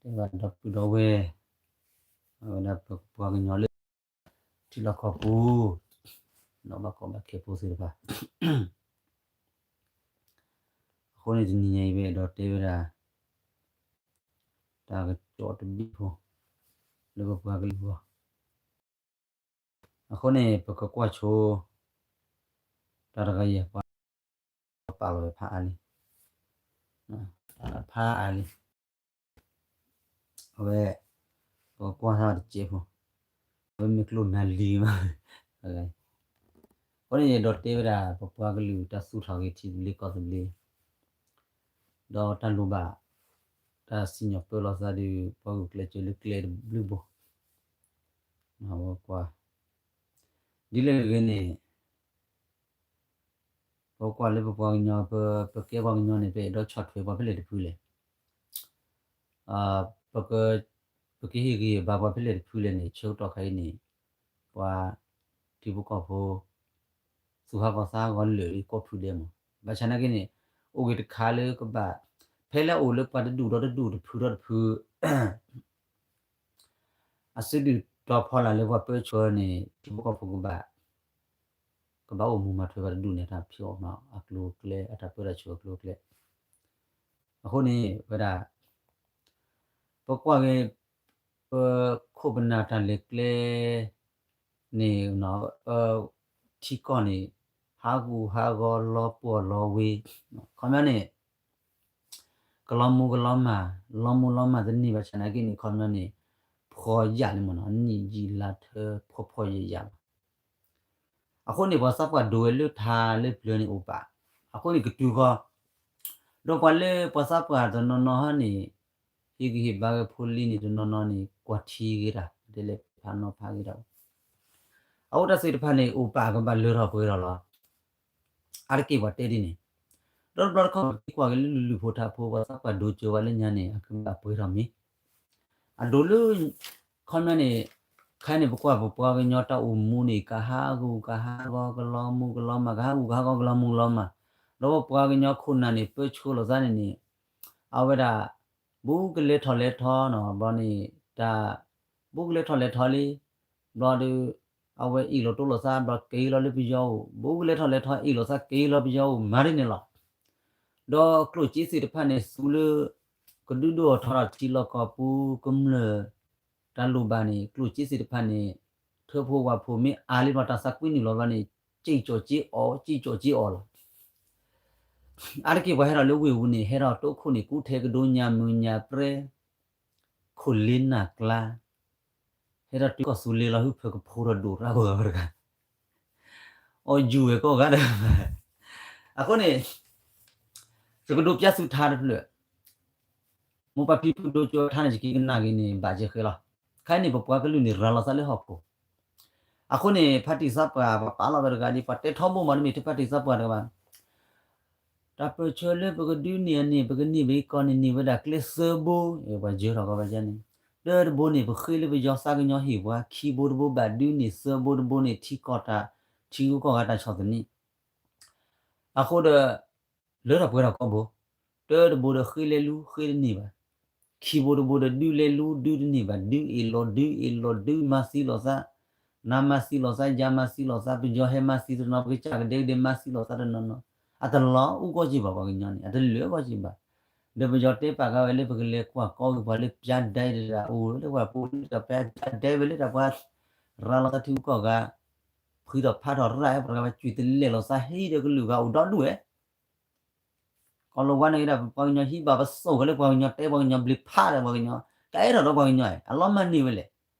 တဲဘၣ်ဒီပုၢ်ဒီဝဲၢ်, အဝဲဒၣ်ပပှၤကညီလၢ ထံလီၢ်ကီၢ်ပူၤ, ဒီးဘၣ်ကီဘၣ်ခဲဖိသ့ၣ်တဖၣ်, အဃိန့ၣ်တနံၤညါအံၤ ပအဲၣ်ဒိးတဲဝဲဒၣ် တၢ်ကစီၣ်တဘ့ၣ်ဖိ လၢပပှၤကလုာ်အဂီၢ်, အဃိန့ၣ် ပကကွၢ်ဆိ တၢ်တဂၤယဲၢ်ပှၤ ပာ်လီၤဝဲဖးအါလံ, ဖးအါလံ, အဝဲ ပကကွၢ်ထီၣ်တစဲးဖိ, အဝဲမ့ၢ်ကျိၣ်နၤလံမး, အဃိန့ၣ် ယအဲၣ်ဒိးတဲဝဲဒၣ် ပပှၤကလုာ်တၢ်သူၣ်ထီၣ်က့ၤထံသဘျ့ကီၢ်သဘျ့ ဒီးတၢ်လိၣ်ဘၣ် တၢ်စံၣ်ညီၣ်ပၢလီၤသးဒီး ပှၤဂုာ်ကျဲးစၢးလၢကျဲတဘျုးဘိ, ကွၢ်, ဒ်လဲၣ်တဂ့ၤန့ၣ် ပကွၢ်လၢပပှၤကညီ, ပကဲပှၤကညီန့ၣ် ပအဲၣ်ဒိးဆီၣ်ထွဲပှၤဖဲလဲၣ်တဖုလဲၣ်, ပကဟ့ၣ်ဂံၢ်ဟ့ၣ်ဘါပှၤဖဲလဲၣ်တဖုလဲၣ်န့ၣ် ဆၢကတီၢ်ခါအံၤန့ၣ် ပှၤထံဖိကီၢ်ဖိ သူၣ်ဟးဂီၤသးဟးဂီၤလၢာ်လံကိးဖုဒဲးမး, ဘၣ်ဆၣ်နာ်က့န့ၣ် အိၣ်ဂ့ၤတခါလၢကဘၣ် ဖဲလၢအအိၣ်လၢပှၤတဒူၣ်ဒီးတဒူၣ်တဖုဒီးတဖု အစုဒုၣ်တီၤဖီလာ်လၢပှၤပၢဆှၢန့ၣ် ထံဖိကီၢ်ဖိကဘၣ် ကဘၣ်အိၣ်မူမၤထွဲပှၤတဒူၣ်န့ၣ် တၢ်ဖံးအီၣ်မၤအီၣ်အကျိၤအကျဲ အတၢ်ပၢတၢ်ဆှၢအကျိၤအကျဲ, အဃိန့ၣ်ဝဲဒၣ် ပကွၢ်က့ၤ ပခိၣ်ပနၢ်တၢ်လဲၤကျဲန့ၣ် ထံကီၢ်န့ၣ် ဟးဂူာ်ဟးဂီၤလီၤပှီၢ်လီၤဝ့ၤ, ခီပညီန့ၣ် ကလီၤမူကလီၤမၢ်, လီၤမူလီၤမၢ်တန့ၢ်ဘၣ်ဆၣ်နာ်က့န့ၣ် ခီပညီန့ၣ် ဖှီၣ်ယာ်လံမ့ၢ်နီၤ, နံၣ်ယံာ်လါထၢဖှီၣ်ဖှီၣ်ယာ်ယာ်လီၤ. အဃိန့ၣ် ပှၤသးပှၢ်ဒိးဝဲလၢထးလၢပျၢၤန့ၣ်အိၣ်ပာ်, အဃိန့ၣ်ကတုၤဃီ ဒီးပှၤလၢပှၤသးပှၢ်တနီၤနီၤဟီန့ၣ် ဟ့ၣ်ဂံၢ်ဟ့ၣ်ဘါဝဲဖိလံၤန့ၣ် တနီၤနီၤန့ၣ် ကွၢ်ထံဂ့ၤတၢ် ဒ်လဲၣ်ဖးနီၤဖးဂ့ၤတၢ်, အဃိတၢ်သ့ၣ်တဖၣ်န့ၣ် အိၣ်ပာ်ကဘၣ်လၢထီၣ်ပှဲၤထီၣ်လီၤ. အါတက့ၢ်ပှၤတဲဒ်န့ၣ်, ဒီးတဘျီတခီၣ်ပသံကွၢ်က့ၤလၢလုၢ်လုၢ်ဖိထးဖိ ပှၤသးပှၢ်ဒိးစၢၤဝဲလၢညါန့ၣ် အကဘၣ်ပှဲၤထီၣ်မ့ၢ် အဒိၣ်လၢ ခီပညီန့ၣ် ခဲအံၤန့ၣ်ပကွၢ်ပပှၤကညီတၢ်အိၣ်မူန့ၣ် ကဟးဂူာ်ကဟးဂီၤကလီၤမူကလီၤမၢ် ကဟးဂူာ်ကဟးဂီၤကလီၤမူကလီၤမၢ်, ဒီးပပှၤကညီခိၣ်နၢ်န့ၣ် ပၢဆှၢလိာ်သးန့ၣ်န့ၣ် အဝဲဒၣ် ဘူးကလဲၤထီၣ်လဲၤထီနီၤ ဘျီန့ၣ် တၢ် ဘူးကလဲၤထီၣ်လဲၤထီလံ, ဘျီဒီး အဝဲအ့ၣ်လိာ်တိလိာ်သး ဘျီက့ၤလီၤလၢပယီၤအိၣ် ဘူးကလဲၤထီၣ်လဲၤထီ အ့ၣ်လိာ်သးက့ၤလီၤပယီၤအိၣ် မၤဒ်န့ၣ်လီၤ. ဒီးကျိၣ်စ့သ့ၣ်တဖၣ်န့ၣ် သူလၢ ကဒုးဒိၣ်ထီၣ်ထီထီၣ်ထံလီၢ်ကီၢ်ပူၤကမျၢၢ် တၢ်လိၣ်ဘၣ်န့ၣ် ကျိၣ်စ့သ့ၣ်တဖၣ်န့ၣ် ထၢဖိဝၣ်ဖိမ့ၢ်အါလံဘျီ တၢ်သးကွံနုာ်လီၤဘျီန့ၣ် ကၠံၣ်ကၠီၣ်ကၠ့အီၣ် ကၠံၣ်ကၠီၣ်ကၠ့အီၣ်လီၤ. အါတက့ၢ်ပှၤဟဲထီၣ်လၢဝ့ၢ်ပူၤန့ၣ် ဟဲထီၣ်တိခိၣ်န့ၣ် ကူထဲကဒိညါမုာ်ညါပြဲ ခိၣ်လ့နၢ်ကျါ ဟဲထီၣ်တုၤကီၢ်သူလ့ၤလီၤ ဟုဖၢကဖိဒီးဒိၣ်ရၣ်ဂီၤဂၤတဂၤ အီၣ်ယူၤဝဲကိးဂၤဒဲး အဃိန့ၣ် ယကဒိးပျၢ်သုထါတဖျၢၣ်, မိၢ်ပၢ်ဖံဖုဒိကၠိထါန့ၣ် ယက့ၤကနၣ်က့ၤန့ၣ် ဘၣ်ယဲၢ်ဃဲလီၤ. ခဲအံၤန့ၣ် ပပှၤကလုာ်န့ၣ် ရၤလီၤသးလၢဟီၣ်ခိၣ်, အဃိန့ၣ် ဖါတံၢ်သးပှၢ် ပပာ်လီၤဝဲတဂၤဒ် ပှၤတဲထီဘိမးတမ့ၢ် တဖါတံၢ်သးပှၢ်တဂၤဘၣ် တၢ်ပၢၢ်ဆၢလၢပကဒုးန့ၢ်အန့ၣ် ပကန့ၢ်ဘၣ်ကီၢ်န့ၣ် န့ၢ်ဝဲဒၣ်ကျဲသၢဘိ, ပှၤယၢၤထီၣ်ကီးဘၣ်န့ၣ်, တၢတဘိန့ၣ် ပဃ့လၢပယီၤသးကညီၤဟ့ၣ်ပှၤ, ခံဘိတဘိဘၣ်ဒုးန့ၢ်, သၢဘိတဘိန့ၣ် ထံကီၢ်တၢ်, ထံဂုၤကီၢ်ဂၤတၢ်ဆီၣ်သနံး, အဃိဒီး လၢထီၣ်ပှဲၤထီၣ်ကိးဘိ, တၢတဘိဒီးဃ့လဲၤလူၤ ဃ့တန့ၢ်ဘၣ် ခံဘိတဘိဒီးဒုးလဲၤလူၤ ဒုးတန့ၢ်ဘၣ်, ဒုးအ့ၣ်လိာ် ဒုးအ့ၣ်လိာ် ဒုးမၤသံလိာ်သး, နၤမၤသံလိာ်သး ယၤမၤသံလိာ်သး ပယီၤဟဲမၤသံတနီၤ ပကစၢ်ကဒဲကဒဲမၤသံလိာ်သးတနီၤနီၤ, အတလီၤအူကီၢ်က့ၤဘၣ် ပှၤကညီန့ၣ် အတလၢာ်ကီၢ်က့ၤဘၣ်, ဒီးပယီၤတဲပာ်ကါဝဲလၢပကလဲၤကွၢ်ကီၢ်ဂ့ၤပှၤလၢပျၢၤဒဲးတဂၤ အိၣ်လၢပှၤပူၤလၢတၢ်ပျၢၤဒဲးဝဲလၢတၢ်ပှၤ ရၤလီၤသးထံဂုၤကီၢ်ဂၤ ဖှံထီၣ်ဖးထီၣ်ရၣ် ပှၤတဂၤဝဲ ကွံာ်တလဲၢ်လိာ်သး ဟံးဒီးကလုာ်ဂၤအိၣ်ဒီဒူၣ်ဝဲ ကီၢ်လီၤဝါန့ၣ်ဝဲဒၣ် ပပှၤကညီဟံးဘၣ်ပစိာ်ကလၢပှၤကညီတဲပှၤကညီဘျံးဖးဒီးပှၤကညီ ကအဲၣ်ထီၣ်ဒီးပှၤကညီ အလီၤမၢ်န့ၢ်ဝဲလဲၣ်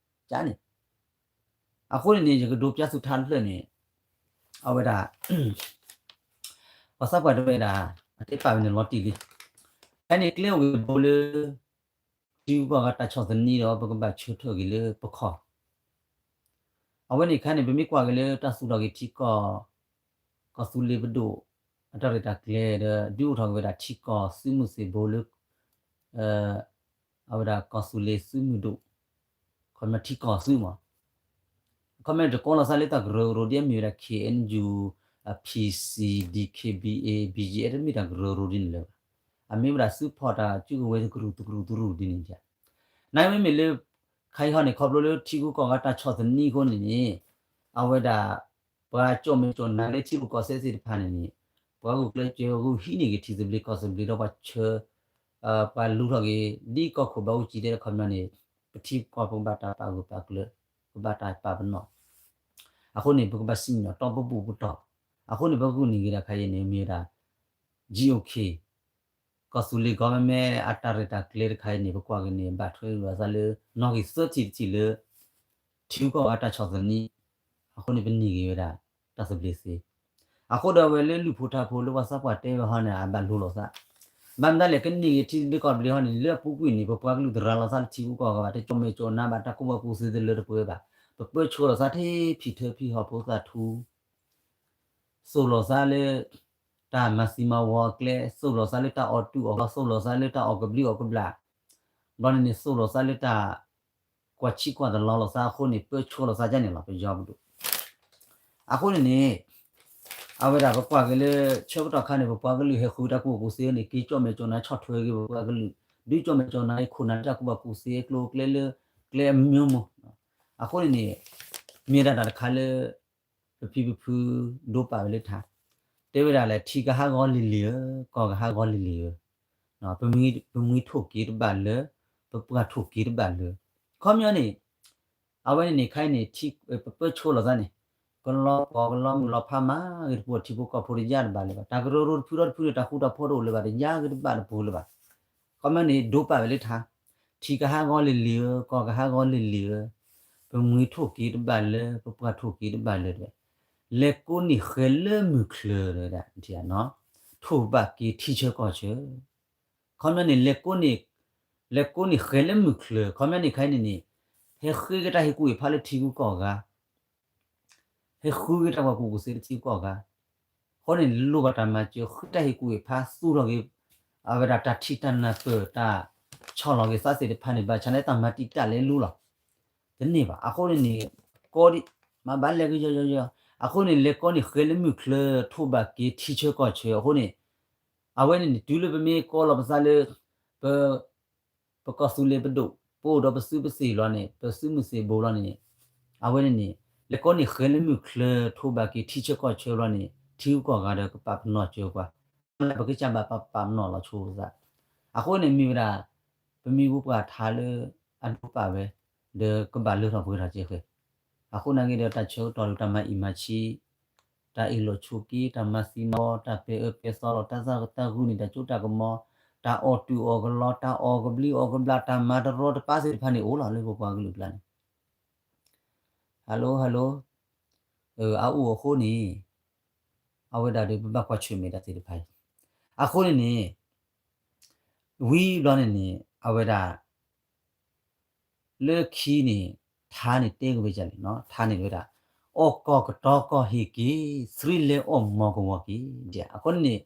ကန့ၣ် အဃိန့ၣ်န့ၣ် ယကဒိးပျၢ်သုထါတဖျၢၣ်န့ၣ် အဝဲဒၣ် ပှၤသးပှၢ်တဲဝဲဒၣ် အတဲပာ်ဝဲန့ၣ်လီၤတံၢ်လံ ဖဲန့ၣ်ကျဲအိၣ်ဂ့ၤတဘိလၢ ထံဂုၤကီၢ်ဂၤတၢ်ဆီၣ်သနံးဒီး ပကဘၣ်ဆၢထၢၣ်က့ၤလၢပခီၣ် အဝဲန့ၣ်ခါန့ၣ် ပမ့ၢ်ကွၢ်က့ၤလၢတၢ်သူၣ်ထီၣ်က့ၤထံကီၢ် ကီၢ်သူလ့ၤပဒိၣ် အတၢ်ရဲၣ်တၢ်ကျဲၤဒီး ဒုးအိၣ်ထီၣ်က့ၤဝဲဒၣ်ထံကီၢ်သုးမုၢ်သံၣ်ဘိလၢ အဝဲဒၣ်ကီၢ်သူလ့ၤသုးမုၢ်ဒိၣ် ခီမ့ၢ်ထံကီၢ်သုးမး ခီမ့ၢ်တကိးလီၤသးလၢတၢ်ကရၢကရိဒ်အမ့ၢ်ဝဲဒၣ် ခ့ၣ်အဲၣ်ယူၣ် အ ဖံၣ်စံၣ် ဒံၣ်ခ့ၣ်ဘံၣ်အ့ၣ် ဘံၣ်ယံၣ်အဲၣ် တမ့ၢ်တၢ်ကရၢကရိဒ်န့ၣ်လၢၤဘၣ်. အမ့ၢ်ဝဲဒၣ်သုးဖီၣ်တၢ်စုကဝဲၤတကရူၢ်တကရူၢ်တရူၢ်ဒ်န့ၣ် နမ့မ့ၢ်လၢ ခါအံၤဟီန့ၣ် ခီဖျိလၢထံဂုၤကီၢ်ဂၤတၢ်ဆီၣ်သနံးအဃိန့ၣ်န့ၣ် အဝဲဒၣ် ပှၤကၠီၣ်မဲာ်ကၠီၣ်နါလၢထံရူၢ်ကီၢ်သဲးသ့ၣ်တဖၣ်န့ၣ်န့ၣ် ပှၤဂုာ်ကျဲးစၢးဂုာ်ဟံးန့ၢ်က့ၤထံသဘျ့ကီၢ်သဘျ့ဒီးပှၤဆှၢ ပှၤလူၤထီၣ်က့ၤ ဒ်ကီၢ်ခိၣ်ဘၣ်အူကၠံတဲတခီပညီန့ၣ် ပထံပကီၢ်ပကဘၣ်တၢ်ပာ်ဂၢၢ်ပာ်ကျၢၤ ပဘၣ်တၢ်ပာ်ပနီၣ် အဃိန့ၣ် ပကဘၣ်စံၣ်ညီၣ်တီပဘူၣ်ပတီၢ် အဃိန့ၣ် ပဂုာ်န့ၢ်ဂ့ၤတၢ်ခါအံၤန့ၣ် မ့ၢ်ဝဲဒၣ် GOK ကီၢ်သူလ့ၤ government အတၢ်ရဲၣ်တၢ်ကျဲၤတခါအံၤန့ၣ် ပကွၢ်က့ၤန့ၣ် ဘၣ်ထွဲလိာ်သးလၢ နီၣ်ဂံၢ်သၢထံၣ်တထံၣ်လၢ ထံဂုၤကီၢ်ဂၤတၢ်ဆီၣ်သနံး အဃိန့ၣ် ပန့ၢ်က့ၤဝဲဒၣ် တၢ်သဘျ့သ့ အဃိဒီးအဝဲလၢလုၢ်ဖိထါဖိလၢပှၤသးပှၢ်တဲဝဲဟီန့ၣ် အဘၣ်လိၤလိာ်သး ဘၣ်မနုၤလဲၣ် ကန့ၢ်က့ၤထံသဘျ့ကီၢ်သဘျ့ဟီန့ၣ် လၢအပူၤကွံာ်န့ၣ် ပပှၤကလုာ်တရၤလီၤသးလၢထံဂုၤကီၢ်ဂၤဘၣ် တကၠီၣ်မဲာ်ကၠီၣ်နါဘၣ် တၢ်ကူၣ်ဘၣ်ကူၣ်သ့တလၢတပှဲၤဘၣ် ပပၢဆှၢလိာ်သးထဲဖံၣ်ထၢဖံၣ်ဟီၣ်ဖိသၣ်ထူ သိၣ်လိာ်သးလၢ တၢ်မၤသံမၤဝီအကျဲ သိၣ်လိာ်သးလၢတၢ်အီၣ်တူၢ်အီၣ်ကလီ သိၣ်လိာ်သးလၢတၢ်အီၣ်ကဘျံးအီၣ်ကဘျၣ် ဘျီန့ၣ်န့ၣ် သိၣ်လိာ်သးလၢတၢ် ကွၢ်ဆံးကွၢ်တလီလိာ်သးအဃိန့ၣ် ပၢဆှၢလိာ်သးဒ်န့ၣ်လီၤ ပယီၤပဒိၣ် အဃိန့ၣ်န့ၣ် အဝဲဒၣ်ပကွၢ်က့ၤလၢ ဆၢကတီၢ်ခါန့ၣ် ပပှၤကလုာ်ဟဲဃုတၢ်ကူၣ်ဘၣ်ကူၣ်သ့န့ၣ် က့ၤကၠီၣ်မဲာ်ကၠီၣ်နါဆီၣ်ထွဲက့ၤပပှၤကလုာ် ဒုးကၠီၣ်မဲာ်ကၠီၣ်နါအံၤခိၣ်နၢ်လၢတၢ်ကူၣ်ဘၣ်ကူၣ်သ့ကျိၤကျဲလၢ ကျဲအမျိုးမျိုး အဃိန့ၣ်န့ၣ် မ့ၢ်ဒၣ်တၢ်တခါလၢ ပဖံပဖုဒိပာ်ဝဲလၢထါ တဲဝဲဒၣ်လဲၣ် ထံကဟးဂီၤလံၤလံၤဧၢ ကီၢ်ကဟးဂီၤလံၤလံၤဧၢ ပမှံထိၣ်က့ၤတဘၣ်လၢ ပပှၢ်ထိၣ်က့ၤတဘၣ်လၢ ခီပညီန့ၣ် အဝဲန့ၣ်န့ၣ် ခဲအံၤန့ၣ် ပပၢဆှၢလိာ်သးန့ၣ် ကလီပှီၢ်ကလီမုၢ်လီၤဖးမးဂ့ၤတပူၤ ထံဖိကီၢ်ဖိတယါတဘၣ်လၢၤဘၣ် တၢ်ကရၢကရိတဖုဒီတဖုန့ၣ် တၢ်ဃူတၢ်ဖိးတအိၣ်လၢၤဘၣ် တယါဂ့ၤတဘၣ်တပူၤလၢၤဘၣ် ခီပညီန့ၣ် ဒိပာ်ဝဲလၢထါ ထံကဟးဂီၤလံၤလံၤဧၢ ကီၢ်ကဟးဂီၤလံၤလံၤဧၢ ပမှံထိၣ်က့ၤတဘၣ်လၢ ပပှၢ်ထိၣ်က့ၤတဘၣ်လၢၤတဝဲ လဲၤကိးန့ၢ်ဃဲၤလၢမုၢ်ချၢၤတဝဲဒၣ် ထိၣ်ဘၣ်က့ၤထံဆၢကီၢ်ဆၢ ခီပညီန့ၣ် လဲၤကိးန့ၢ် လဲၤကိးန့ၢ်ဃဲၤလၢမုၢ်ချၢၤ ခီပညီန့ၣ်ခဲအံၤန့ၣ်န့ၣ် ဟဲဃ့က့ၤတၢ်ဟ့ၣ်ကူၣ်ဟ့ၣ်ဖးလၢထံဂုၤကီၢ်ဂၤ ဟဲဃုက့ၤတၢ်ကူၣ်ဘၣ်ကူၣ်သ့လၢထံဂုၤကီၢ်ဂၤ အဃိန့ၣ် လိၣ်ဘၣ်တၢ်မၤစၢၤ ဃုတၢ်ဟ့ၣ်ကူၣ်ဟ့ၣ်ဖးသူၣ်ထီၣ်က့ၤ အဝဲဒၣ်တၢ်ထံၣ်တၢ်နၢ်ပၢၢ် တၢ်ဆီၣ်လီၤက့ၤသးသ့ၣ်တဖၣ်န့ၣ် ဘၣ်ဆၣ်န့ၣ် တၢ်မၤတံာ်တာ်လဲၤလူလီၤ တန့ၢ်ဘၣ် အဃိန့ၣ်န့ၣ် ကိးဒံး မၤဘၣ်လဲၤကယီယီယီယီ အဃိန့ၣ် လဲၤကိးန့ၢ်ဃဲၤလၢမုၢ်ချၢၤ ထိၣ်ဘၣ်က့ၤထံဆၢကီၢ်ဆၢ အဃိန့ၣ် အဝဲန့ၣ်န့ၣ် တုၤလၢပမ့ၢ်ကိးလီၤပသးလၢ ပ ပကီၢ်သူလ့ၤပဒိၣ် ပအိၣ်ဒီးပသုးပသ့ၣ်လီၤန့ၣ် ပသုးမုၢ်သ့ၣ်ဘိလီၤန့ၣ် အဝဲန့ၣ်န့ၣ် လဲၤကိးန့ၢ်ဃဲၤလၢမုၢ်ချၢၤ ထိၣ်ဘၣ်က့ၤထံဆၢကီၢ်ဆၢဘျီန့ၣ် ထံဂုၤကီၢ်ဂၤဒီးကပာ်ပနီၣ်စၢၤပှၤ ပကစၢ်ဘၣ်ပာ်ပနီၣ်လီၤဆိသး အဃိန့ၣ်မ့ၢ်ဝဲဒၣ် ပမ့ၢ်ဝဲပှၤထါလၢအဒိပာ်ဝဲ ဒီးကဘၣ်လၢထီၣ်ပှဲၤထီၣ်ကဲဃဲ အဃိန့ၣ်က့ၤဒီးတၢ်ဆၢကတီၢ်ဒီးတၢ်မၤအံၣ်မၤဆံး တၢ်အ့ၣ်လိာ်ဆိးက့ တၢ်မၤသံမၤဝီ တၢ်ပဲာ်အၢပဲာ်သီလီၤ တၢ်သးတၢ်ဂုာ်န့ၣ် တၢ်စိတၢ်ကမီၤ တၢ်အီၣ်တူၢ်အီၣ်ကလီ တၢ်အီၣ်ကဘျံးအီၣ်ကဘျၣ် တၢ်မၤတရီတပါသ့ၣ်တဖၣ်န့ၣ်အိၣ်လီၤလၢပပှၤကလုာ်ကျါန့ၣ် hello hello အအိၣ်အဃိန့ၣ် အဝဲဒၣ်ဒီးပဘၣ်ကွၢ်ဆၢၣ်မဲာ်တၢ်သ့ၣ်တဖၣ်အံၤ အဃိန့ၣ်န့ၣ် ဝံၤဘျီန့ၣ်န့ၣ် အဝဲဒၣ် လၢခံန့ၣ် ထါန့ၣ်တဲက့ၤဝဲဒ်လဲၣ် ထါန့ၣ်ဝဲဒၣ် အီၣ်ကီၢ်ကတီၤကီၢ်ဟ့ၣ်က့ၤ သရံလဲအီၣ်မီၢ်ကဝီၤက့ၤ အဃိန့ၣ်န့ၣ်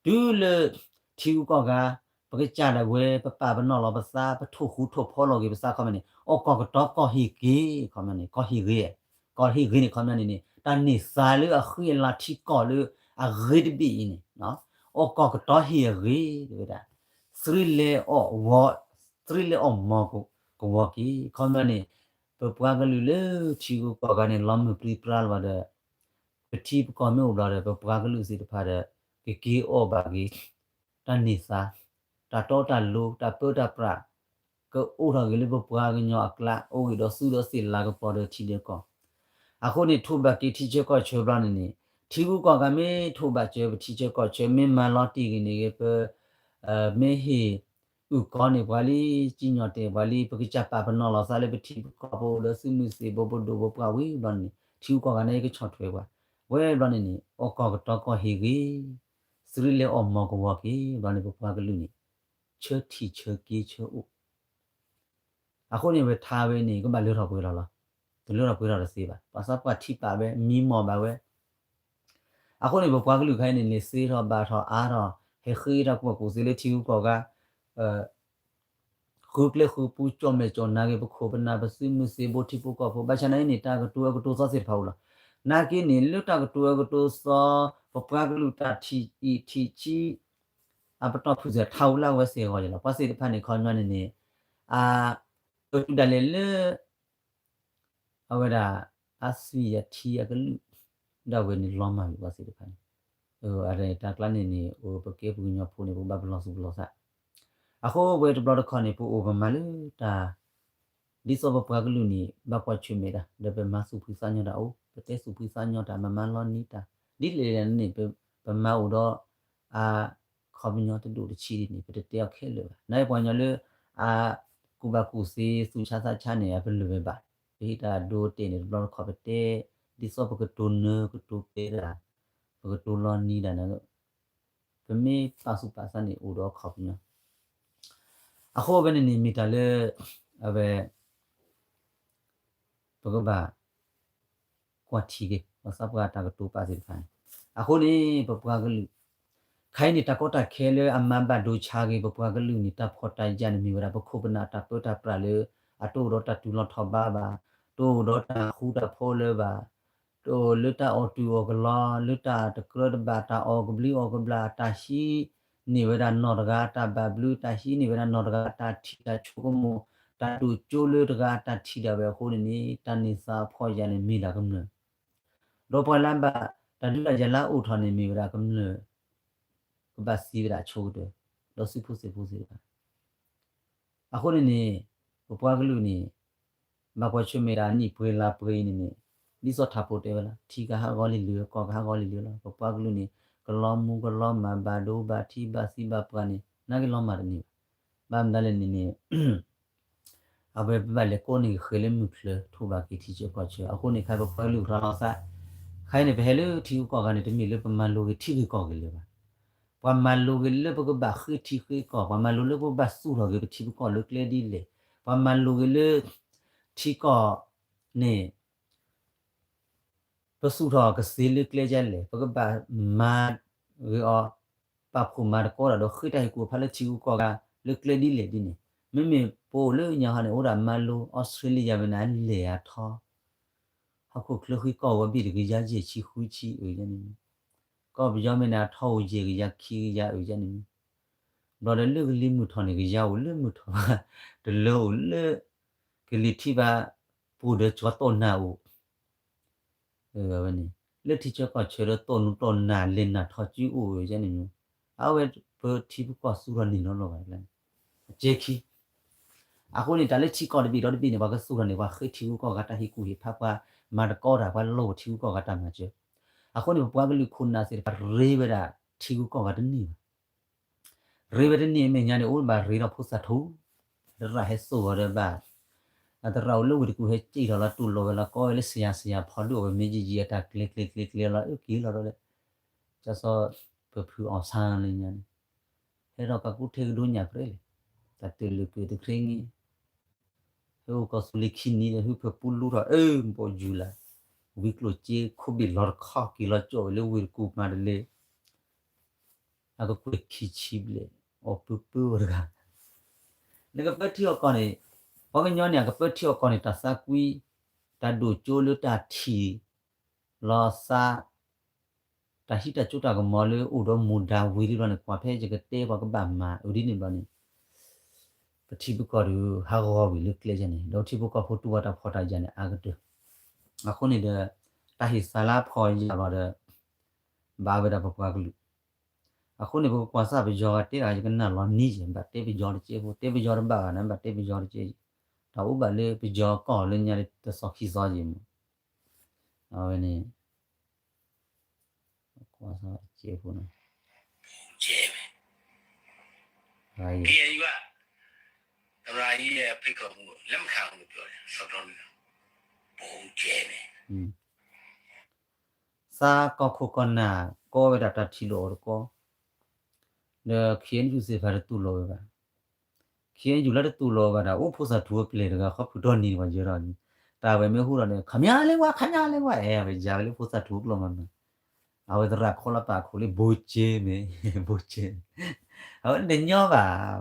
တုၤလၢ ထံဂုၤကီၢ်ဂၤ ပကစၢ်ဒၣ်ဝဲ ပပာ်ပနီၣ်လီၤပသး ပထိၣ်ဃူထိၣ်ဖိးလီၤက့ၤပသးခီပညီန့ၣ် အီၣ်ကီၢ်ကတီၤကီၢ်ဟ့ၣ်က့ၤ ခီပညီန့ၣ် ကီၢ်ဟ့ၣ်ဂ့ၤ ကီၢ်ဟ့ၣ်ဂ့ၤန့ၣ်ခီပညီန့ၣ်န့ၣ် တၢ်န့ၢ်သါလၢအဃံအလၤထံကီၢ်လၢအဂ့ၤတဘ့ၣ်အံၤန့ၣ် အီၣ်ကီၢ်ကတီၤဟ့ၣ်အဂ့ၤ တဲဝဲဒၣ် သရံလဲအီၣ်ဝီ သရံလဲအီၣ်မီၢ်ကဝီၤက့ၤ ခီပညီန့ၣ် ပပှၤကလုာ်လၢထံဂုၤကီၢ်ဂၤန့ၣ် လီၤမုၢ်ပြံပြါလီၤဒီး ပထံပကီၢ်မ့ၢ်အိၣ်ဘျီဒီး ပပှၤကလုာ်သ့ၣ်တဖၣ်ဒီး ကက့ၤအီၣ်ဘၣ်က့ၤ တၢ်န့ၢ်သါ တၢ်တီတၢ်လိၤ တၢ်ပၢတၢ်ပြး ကအိၣ်ထီၣ်က့ၤလၢပပှၤကညီအကျါ အိၣ်ဂ့ၤဒီးသူဒီးသ့ၣ်လၤကပီၤဒီးထံဒီးကီၢ် အဃိန့ၣ် ထိၣ်ဘၣ်က့ၤထံဆၢကီၢ်ဆၢဘျီန့ၣ်န့ၣ် ထံဂုၤကီၢ်ဂၤမ့ၢ်ထိၣ်ဘၣ်စၢၤပထံဆၢကီၢ်ဆၢ မ့ၢ်မၤလီၤတံၢ်ဂ့ၤန့ၣ်ဂ့ၤ ပ မ့ၢ်ဟ့ၣ် အုၣ်ကီန့ၢ်ပှၤလံ စံၣ်ညီၣ်တဲာ်ပှၤလံ ပကစၢ်ပာ်ပနီၣ်လီၤသးလၢပထံပကီၢ်ပအိၣ်ဒီးသုးမုၢ်သ့ၣ်ဘိပဒိၣ်ပပှၢ်ဝံၤဘျီန့ၣ် ထံဂုၤကီၢ်ဂၤန့ၣ်ကဆီၣ်ထွဲပှၤ ဝဲဘျီန့ၣ်န့ၣ် အီၣ်ကီၢ်ကတီၤကီၢ်ဟ့ၣ်ဂ့ၤ သရံလဲအီၣ်မီၢ်ကဝီၤက့ၤ ဘျီန့ၣ် ပပှၤကလုာ်န့ၣ် ဆၢထံၣ်ဆၢက့ဆၢအိၣ် အဃိန့ၣ် ဝဲထါဝဲန့ၣ် ကဘၣ်လၢထီၣ်ပှဲၤထီၣ်လီၤ. တလၢထီၣ်ပှဲၤထီၣ်တသ့ဘၣ်. ပှၤသးပှၢ်ထံၣ်ပာ်ဝဲ မံမီၢ်ဘၣ်ဝဲ. အဃိန့ၣ် ပပှၤကလုာ်ခဲအံၤန့ၣ်န့ၣ် သ့ထီၣ်ဘၣ်ထီၣ်အါထီၣ် ဟဲဃ့တၢ်ကူၣ်ဘၣ်ကူၣ်သ့လၢထံဂုၤကီၢ်ဂၤ ဃုကျဲဃုပူၤ ကၠီၣ်မဲာ်ကၠီၣ်နါက့ၤ ပခိၣ်ပနၢ် ပသုးမုၢ်သ့ၣ်ဘိ ထံဖိကီၢ်ဖိ ဘၣ်ဆၣ်နာ်အံၤန့ၣ် တၢ်ကတိၤအကတိၤသီသ့ၣ်တဖၣ်အိၣ်လီၤ. နာ်က့န့ၣ် လၢတၢ်ကတိၤအကတိၤသီ ပပှၤကလုာ်တၢ်ထံၣ်အံၣ်ထံၣ်ဆံး အပတီၢ်ဖုၣ်စၢၤ ထးဝံၤလၢအဝဲစ့ၢ်ကီးယဲလီၤ. ပှၤသ့ၣ်တဖၣ်န့ၣ် ခီပညီန့ၣ်န့ၣ် အ ပတုၤဒၣ်လဲာ်လၢ အဝဲဒၣ် အသွံၣ်အထံအကလုာ် ဒၣ်ဝဲန့ၣ်လီၤမၢ်ဝံၤဝဲသ့ၣ်တဖၣ်န့ၣ်, တၢ်ကျါန့ၣ်န့ၣ် အိၣ်ပကဲပှၤကညီဖိန့ၣ် ပကဘၣ်ပလီၢ်သူၣ်ပလီၢ်သး, အဃိဝဲတဘျီတခီၣ်န့ၣ် ပအိၣ်ပမၤလၢတၢ် ဒ်သိးပပှၤကလုာ်န့ၣ် ဘၣ်ကွၢ်ဆၢၣ်မဲာ်တၢ် ဒီးပမၤသူၣ်ဖှံသးညီတၢ်အိၣ် ပတဲသူၣ်ဖှံသးညီတၢ် မၤမၤလီၤနံၤတၢ် ဒ်လဲၣ်လဲၣ်န့ၣ် ပမၤအိၣ်ဒီး အခီပညီတဒူၣ်တဆံးဒ်န့ၣ် ပတတဲအီၤခဲလၢာ်ဘၣ်. နာ်က့ပှၤကညီလၢ အကူၣ်ဘၣ်ကူၣ်သ့ သူၣ်ဆါသးဆါန့ၣ် အပလၢၢ်ဝဲဘၣ်. ပဟ့ၣ်တၢ်ဒိတဲာ်န့ၣ် တဘျီတခီၣ်ပတဲ ဒ်သိးပကတိၤနၢၤကတိၤပဲတၢ် ပကတိၤလီၤနံၤတၢ်န့ၣ် ပမ့ၢ်ပာ်သူၣ်ပာ်သးန့ၣ် အိၣ်ဒီးအခီပညီ အဃိဝဲန့ၣ်န့ၣ် မ့ၢ်တၢ်လၢ အဝဲ ပကဘၣ် ကွၢ်ထံက့ၤ ပှၤသးပှၢ်တၢ်ကတိၤပာ်သ့ၣ်တဖၣ်န့ၣ်, အဃိန့ၣ် ပပှၤကလုာ် ခဲအံၤန့ၣ် တၢ်ကီတၢ်ခဲလၢအမၤဘၣ်ဒိဆါက့ၤ ပပှၤကလုာ်န့ၣ် တၢ်ဖှီၣ်တၢ်ယာ်န့ၣ်မ့ၢ်ဝဲဒၣ် ပခိၣ်ပနၢ်တၢ်ပၢတၢ်ပြးလၢ အတအိၣ်ဒီးတၢ်တူၢ်လီၤထီၣ်ဘးဘၣ်, တအိၣ်ဒီးတၢ်ဃူတၢ်ဖိးလၢၤဘၣ်, တအိၣ်လၢတၢ်အီၣ်တူၢ်အီၣ်ကလီ လၢတၢ်တကြၢးတဘၣ် တၢ်အီၣ်ကဘျံးအီၣ်ကဘျၣ် တၢ်ဟံးန့ၢ်ဝဲဒၣ်နီၢ်တဂၤအတၢ်ဘၣ်ဘျုး တၢ်ဟံးန့ၢ်ဝဲဒၣ်နီၢ်တဂၤအတၢ်ထံၣ်တၢ်ဆိကမိၣ် တၢ်ဒိၣ်ကၠိလၢတဂၤအတၢ်ထံၣ်ဒၣ်ဝဲအဃိန့ၣ်န့ၣ် တၢ်န့ၢ်သါဖှီၣ်ယာ်န့ၣ်မ့ၢ်ဒၣ်ကမျၢၢ် ဒီးပှၤလၢဘၣ်တၢ်ဒုးတၢ်ယၤလၢအအိၣ်ထီၣ်န့ၣ်မ့ၢ်ဝဲဒၣ်ကမျၢၢ် ကဘၣ်သံဝဲဒၣ်အဆိကတၢၢ် ဒီးစုဖိသ့ၣ်ဖိသ့ၣ်တဖၣ် အဃိန့ၣ်န့ၣ် ပပှၤကလုာ်န့ၣ် ဘၣ်ကွၢ်ဆၢၣ်မဲာ်တၢ်နံၣ်ပှဲၤလါပှဲၤအံၤန့ၣ်န့ၣ် ဒ်သိးထးဖိတဲဝဲလီၤ ထံကဟးဂီၤလံၤလံၤ ကီၢ်ကဟးဂီၤလံၤလံၤလီၤ ပပှၤကလုာ်န့ၣ် ကလီမူကလီမၢ် ဘၣ်ဒိဘၣ်ထံး ဘၣ်သံဘၣ်ပှၢ်န့ၣ် နာ်က့လီၤမၢ်တန့ၢ်ဘၣ်. ဘၣ်မနုၤလဲၣ်န့ၣ်န့ၣ် အဝဲပဘၣ်လဲၤကိးန့ၢ်က့ၤဃဲၤလၢမုၢ်ချၢ ထိၣ်ဘၣ်က့ၤထံဆၢကီၢ်ဆၢ အဃိန့ၣ် ခဲအံၤပပှၤကလုာ်ရၤလီၤသး ခဲအံၤန့ၣ် ပဟဲလၢထံဂုၤကီၢ်ဂၤန့ၣ် တမ့ၢ်လၢပမၤလိက့ၤထံဂ့ၢ်ကီၢ်ဂ့ၢ်လၢၤဘၣ်. ပှၤမၤလိက့ၤလၢပကဘၣ်ဃ့ထံဃ့ကီၢ် ပှၤမၤလိလၢပကဘၣ်သူၣ်ထီၣ်က့ၤပထံပကီၢ်လၢကျဲဒ်လဲၣ် ပှၤမၤလိက့ၤလၢ ထံကီၢ်န့ၣ် ပသူၣ်ထီၣ်ကသ့လၢကျဲဒ်လဲၣ် ပကဘၣ်မၤဂ့ၤအီၤ ပာ်ဖှိၣ်မၤသကိးတၢ်ဒီးဃ့တၢ်ဟ့ၣ်ကူၣ်ဖးလၢထံဂုၤကီၢ်ဂၤလၢကျဲဒ်လဲၣ်ဒ်န့ၣ် မ့မ့ၢ်ပအိၣ်လၢညါဟီန့ၣ် အိၣ်ဒၣ်မၤလိ အီစထြ့လယါဝဲန့ၣ် အလဲၢ်အထီ ဟီၣ်ခိၣ်ချၢဃံကီၢ်ဝဲဘ့ၣ်တကယၤယဲၢ်ဆံဃုဆံအုးန့ၣ် ကီၢ်ပယီၤမ့ၢ်န့ၣ် အထီအိၣ်ယဲၢ်ကယၤခံကယၤအုးန့ၣ် ဘျီဒီးလၢကလံၤမုၢ်ထီၣ်န့ၣ် ကယၤအိၣ်လၢမုၢ်ထီၣ်ဘၣ် တလၢအိၣ်လၢ ကလံၤထံးဘၣ် ပူၤဒီးကၠီၤတိၢ်နၢ်အိၣ် ဝဲန့ၣ် လၢထံဆၢကီၢ်ဆၢဒီးတိၢ်နူတိၢ်နၢ်လဲၤနၢ်ထီၣ်စုအိၣ်န့ၣ် အဝဲပထံပကီၢ်သူၣ်ထီၣ်န့ၢ်နီတဘျီဘၣ် အကဲခံ အဃိန့ၣ် တၢ်လၢထံကီၢ်တဘ့ၣ်ဒီးတဘ့ၣ်န့ၣ် ပှၤကသူၣ်ထီၣ်န့ၣ် ပှၤဃ့ထံဂုၤကီၢ်ဂၤတၢ်ဟ့ၣ်ကူၣ်ဟ့ၣ်ဖး ပှၤမၤသကိးတၢ် ပှၤလီၤအိၣ်ထံဂုၤကီၢ်ဂၤတၢ်မၤစၢၤ အဃိန့ၣ် ပပှၤကလုာ်ခိၣ်နၢ်သ့ၣ်တဖၣ်ရ့ဝဲဒၣ်ထံဂုၤကီၢ်ဂၤတန့ၢ်ဘၣ် ရ့ဝဲတန့ၢ်အမဲာ်ညါန့ၣ် အိၣ်ဘၣ်ရ့ဒီးဖိသၣ်ထူ အသရၣ်ဟဲစိာ်အီၤဒီးဘၣ် အသရၣ်အိၣ်လၢဝ့ၢ်တကူၣ်ဟဲစံၣ်ထီၣ်လီၤတူၢ်လိာ်ဝဲလီၤ ကိးဝဲလၢ ဆရာ ဆရာ ဖီဒုၣ်အီၣ်ဝဲမ့ၢ်ယံာ်ယံာ်အတၢ်ကျဲၤကျဲၤကျဲၤကျဲၤလီၤ အၢက့ၤလီၤဒီး ကၠီစီၤ ပဖုအီၣ်ဆါလၢညါန့ၣ် ဟဲထီၣ်ကကူထဲကဒိညၣ်ပြဲလဲၣ် တၢ်တုၤလၢကွံာ်တချ့နံၣ် ဟဲအိၣ်ကီၢ်သူလ့ၤခံနံၣ်ဒီး ဟုဖၢပူလူထီၣ် အၢ ဘီယူၤလၢ ဝံကျိၣ်စ့ခိၣ်ဘ့ၣ်လီၤတခီက့ၤလီၤကၠီၣ်ဝဲလၢဝ့ၢ်တကူၣ်မးတလဲၤ အကကွဲၢ်ခံဆံဘျဲၣ် အီၣ်ပၢပၢဝဲတဂၤ နကပၢထံအီၣ်ကီၢ်န့ၣ် ပှၤကညီန့ၣ် အကပၢထံအီၣ်ကီၢ်န့ၣ် တၢ်သးကွံ တၢ်ဒိၣ်ကၠိလၢတၢ်ထံၣ် လီၤသး တၢ်ဟံးတၢ်ကၠိတၢ်ကမီၤလၢအိၣ်ဒီးမူဒါဝံၤလံဘျီန့ၣ် ကွၢ်ဖဲယကတဲပှၤကဘၣ်မၤအုးဒ်န့ၣ်ဘျီန့ၣ် ပထံပကီၢ်ဒုးဟးဂီၤဝံၤလၢကျဲယဲန့ၣ် ဒီးထံဖိကီၢ်ဖိတူၢ်ဘၣ်တၢ်ဖှီၣ်တၢ်ယာ်န့ၣ် အါကတၢၢ် အဃိန့ၣ်ဒီး တၢ်ဟ့ၣ်သါလၢအဖှီၣ်ယာ်ဘျီဒီး ဘၣ်ဝဲဒၣ်ပပှၤကလုာ် အဃိန့ၣ် ပကကွၢ်စၢ်ပယီၤဂၤတဲဂၤ ယကနၣ်လီၤနံၤယဲ ဘၣ်တဲပယီၤတကဲဖိ တဲပယီၤတဘၣ်ဂၤန့ၣ် ဘၣ်တဲပယီၤတကဲ တၢ်အိၣ်ဘၣ်လၢပယီၤကီၢ်လၢညါတသီခံသီယဲမး အဝဲန့ၣ် ကွၢ်စၢ်တကဲဖိန့ၣ် ကဲ သမ္မတကြီးရဲ့ ဖိတ်ခေါ်မှုကို လက်မခံဘူးလို့ ပြောတယ် စောစောကတည်းက ဗိုလ်ချုပ်ကြီးပဲ သးကီၢ်ခိၣ်ကီၢ်နၢ် ကီဝဲဒၣ်တၢ်ထံၣ်လိာ်အီၤတကီ ဒီး ခ့ၣ်အဲၣ်ယူၣ်သ့ၣ်တဖၣ်တတူၢ်လိာ်ဝဲဘၣ် ခ့ၣ်အဲၣ်ယူၣ်လၢတတူၢ်လိာ်ဝဲဘၣ်ဒီး အိၣ်ဖိသၣ်ထူအပျဲၢ်တဂၤ ခီဖုၣ်တီနံၤတဂၤယဲဒီး တၢ်ဝဲမ့ၢ်ဟူထီၣ်န့ၣ် ခမရလဲၤဝဲ ခမရလဲၤဝဲ အဲ အဝဲယၤဝဲလၢဖိသၣ်ထူအကျိာ်မးနီၤ အဝဲသရၣ်ခီလၢပာ်ခိၣ်လၢ ဗိုလ်ချုပ်မ့ၢ် ဗိုလ်ချုပ် အဝဲတညီဘၣ်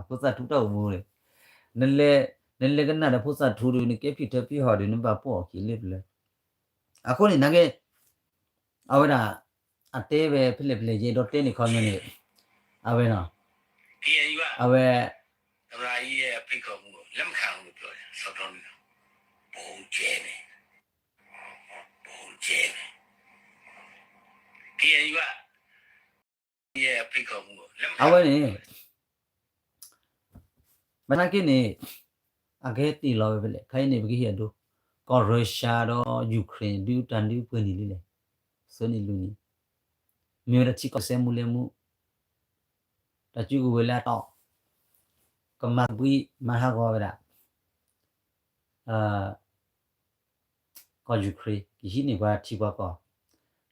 ဖိသၣ်ထူတၢ်အိၣ်မူန့ၣ် နလဲၤ နလဲၤကနၣ်ဒီးဖိသၣ်ထူဒီး နကဲဖံၣ်ထၢဖံၣ်ဟီၣ်ဒီး နဘၣ်ပိာ်အီၤက့ၤလၢပျၢၤ အဃိန့ၣ် နာ်က့ အဝဲဒၣ် အတဲဝဲဖဲလဲၣ်ဖဲလဲၣ် ယအဲၣ်ဒိးတဲန့ၣ်ခီပညီန့ၣ် အဝဲနီၤ အဝဲ သမ္မတကြီးရဲ့ ဖိတ်ခေါ်မှုကို လက်မခံဘူးလို့ ပြောတယ် စောစောကတည်းက ဖံးခီၣ်မူ လက်မခံဘူးလို့ပြောတယ် စော်ထောနွဲၣ် ဗိုလ်ကျဲန့ၣ် ဗိုလ်ကျဲန့ၣ် KNU က အဝဲန့ၣ် ဘၣ်ဆၣ်က့န့ၣ် အကဟဲတ့ၢ်လီၤဝဲဖဲလဲၣ် ခဲအံၤန့ၣ် ပကဟ့ၣ်အဒိ ကီၢ် Russia ဒီး Ukraine ဒုးတၢ်ဒုးပှဲၤနံၣ်လံလဲၣ် သၢနံၣ်လွံၢ်နံၣ် မ့ၢ်ဝဲဒၣ်ထံကီၢ်စဲမူလဲမူ တၢ်စုကဝဲၤလၢအတီၢ် ကမၤသဘှံးမၤဟးဂီၤဝဲဒၣ် ကီၢ် Ukraine ကဟံးန့ၢ်ပှၤထံပှၤကီၢ်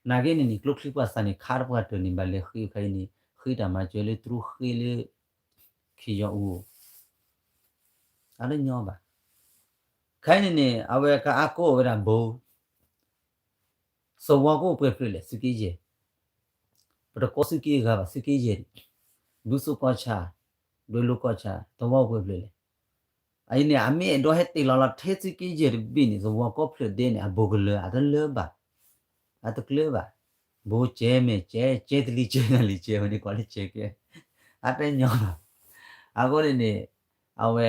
နာ်က့န့ၣ်န့ၣ် ကျိချံပှၤသးန့ၣ် ခါတပှၢ်တၢၢ်န့ၣ် ဘၣ်လဲၤဃ့ခဲအံၤန့ၣ် ဃ့တၢ်မၤစၢၤလၢတရူးဃ့လၢ ခ့ယီၤအူ အါတညီဘၣ် ခဲအံၤန့ၣ်န့ၣ် အဝဲကအါကိးဝဲဒၣ်ဘိ သဝီကအိၣ်ပှဲၤဖျၢၣ်လဲၣ် သုးက့ယဲၢ် ပတကိးသုးက့ဂၤဘၣ် သုးက့ယဲၢ် ဒူသိကီၢ်ဆၣ် ဒွဲလိကီၢ်ဆၣ် သဝီပှဲၤဖျၢၣ်လဲၣ် အအံၤန့ၣ် အမ့ၢ်အဲၣ်ဒိးဟဲတ့ၢ်လီၤလီၤထဲသုးက့ယဲၢ်တဘ့ၣ်န့ၣ် သဝီကိးဖျၢၣ်ဒဲန့ၣ် အဘိးကလၢၤအတလၢဘၣ် အတကျၢၤဘၣ် ဘိကဲမဲာ်ကဲ ကဲတလံၤကဲနၣ်လံၤကဲဝဲန့ၣ် ကွၢ်လၢကဲကဲ အါတညီဘၣ် အဃိန့ၣ်န့ၣ် အဝဲ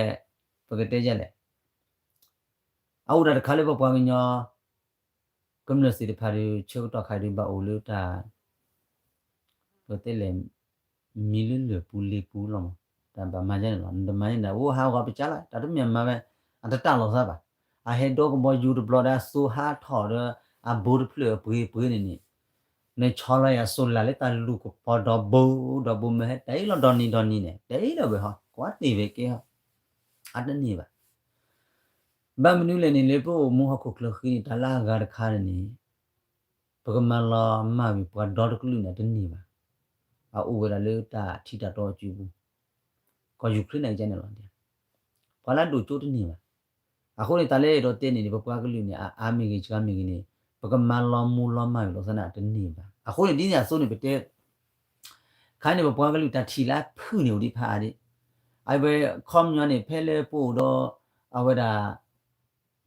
ပကတဲယဲလဲၣ် အအိၣ်ဒၣ်တခါလၢပပှၤကညီ ကမျၢၢ်သ့ၣ်တဖၣ်ဒီး ဆၢကတီၢ်ခါဒီးဘၣ်အိၣ်လၢတၢ် ပတဲလဲၣ် မံၤလၢလၢၢ်ပူၤလ့ၤပူၤလီၤမး တၢ်ဘၣ်မၤယဲန့ၣ်လီၤ နတမၤယဲန့ၣ် အိၣ်ဟးဂီၤပကၢ်လီၤ တၢ်တမ့ၢ်မၤဝဲ အတတၢ်လီၤသးဘၣ် အဟဲဒိကဘီယူၤတဘျီဒီးအစိဟးထီၣ်ဒီး အဘိတဖျၢၣ်အပှ့ၤပှ့ၤန့ၣ်န့ၣ် နဆီလီၤယၤစိလၢ်လၢတၢ်လူၢ်ကပီၤဒီဘိ ဒီဘိမ့ၢ်ဟဲတၢ်အံၤလီၤဒီနံၤဒီနံၤန့ၣ် တၢ်အံၤလီၤဝဲဟီ ကွၢ်တ့ၢ်ဝဲကဲဟီ အတန့ၢ်ဘၣ် ဘၣ်မနုၤလဲၣ်န့ၣ် လၢပအိၣ်မူဟီၣ်ခိၣ်ချၢဃံန့ၣ် တၢ်လၢအဂၤတခါန့ၣ်န့ၣ် ပကမၤလီၤမၢ်ဝံၤပှၤဒီတကလုာ်န့ၣ် တန့ၢ်ဘၣ်. အအိၣ်ဝဲဒၣ်လၢတၢ်ထံတၢ်တီအစုပူၤ, ကီၢ်ယူၤခရ့ၣ်န့ၣ်ကန့ၣ်လီၤ. ပှၤလၢအဒိၣ်ကၠိတန့ၢ်ဘၣ်. အဃိန့ၣ် တၢ်လၢအဲၣ်ဒိးတဲန့ၣ်န့ၣ် ပပှၤကလုာ်န့ၣ် အအါမ့ၢ်ဂ့ၤ စှၤမ့ၢ်ဂ့ၤန့ၣ် ပကမၤလီၤမူလီၤမၢ်ဝံၤလီၤသနာ်တန့ၢ်ဘၣ်. အဃိန့ၣ် ဒ်န့ၣ်အသိးန့ၣ် ပတဲ ခါန့ၣ် ပပှၤကလုာ်တၢ်ထံၣ်လၢအဖုၣ်န့ၣ် အိၣ်ဒံးဖးအါဒံး. အဝဲခီပညီန့ၣ် ဖဲလၢပအိၣ်ဒီး အဝဲဒၣ်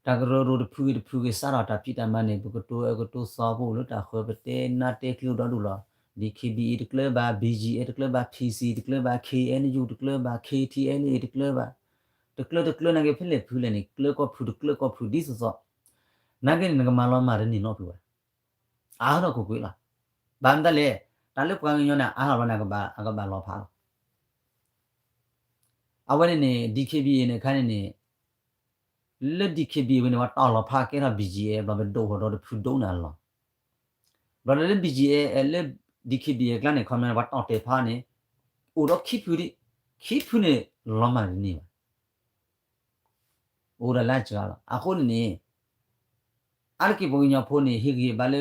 တၢ်ကရၢကရိတဖုဂ့ၤတဖုဂ့ၤ စးထီၣ်တၢ်ဖံးတၢ်မၤန့ၣ် ပကတိၤအၢကတိၤသီ ပအိၣ်လၢတၢ်ဃၢၤ ပတဲနါတဲကျိဒီဒူၣ်လီၤ. ဒံၣ်ခ့ဘံၣ်အ့ တကျၢၤဘၣ်, ဘံၣ်ယံၣ်အ့ တကျၢၤဘၣ်, ဖံၣ်စံၣ် တကျၢၤဘၣ်, ခ့ၣ်အဲၣ်ယူၣ် တကျၢၤဘၣ်, ခ့ၣ်ထံၣ်အဲၣ်လ့ၣ် တကျၢၤဘၣ်. တကျၢၤတကျၢၤနာ်က့ ဖဲလဲၣ်ဖုလဲၣ်န့ၣ် ကျၢၤကီၢ်ဖုၣ်တကျၢၤကီၢ်ဖုၣ်ဒ်သိးသိး နာ်က့န့ၣ် နကမၤလီၤမၢ်တန့ၢ်နီတဖုဘၣ်. အါထီၣ်ကွ့ၢ်ကွ့ၢ်လီၤ. ဘၣ်မတၤလဲၣ်, တၢ်လၢပှၤကညီန့ၣ် အါထီၣ်ဘျီန့ၣ် အကဘၣ်လီၤဖးလီၤ. အဝဲန့ၣ်န့ၣ် ဒံၣ်ခ့ဘံၣ်အ့န့ၣ် ခါန့ၣ်န့ၣ် လၢဒံၣ်ခ့ဘံၣ်အ့ဝဲန့ၣ် ပှၤတီၢ်လီၤဖးကဲထီၣ် ဘံၣ်ယံၣ်အ့ ဘျီပဒိၣ်ဟီၣ်ဒီးတဖုဒိၣ်န့ၣ်အလီၢ်. ဘျီလၢ ဘံၣ်ယံၣ်အ့ လၢ ဒံၣ်ခ့ဘံၣ်အ့ အကျါန့ၣ် ခီပညီန့ၣ် ပှၤတီၢ်တဲာ်ဖးန့ၣ် အိၣ်ဒီးခံဖုဒံး, ခံဖုန့ၣ် လီၤမၢ်တန့ၢ်ဘၣ်. အိၣ်ဒၣ်လၢအစှၤလီၤ. အဃိန့ၣ်န့ၣ် အါတက့ၢ်ပှၤကညီဖိန့ၣ် ဟ့ၣ်ဂံၢ်ဘါလၢ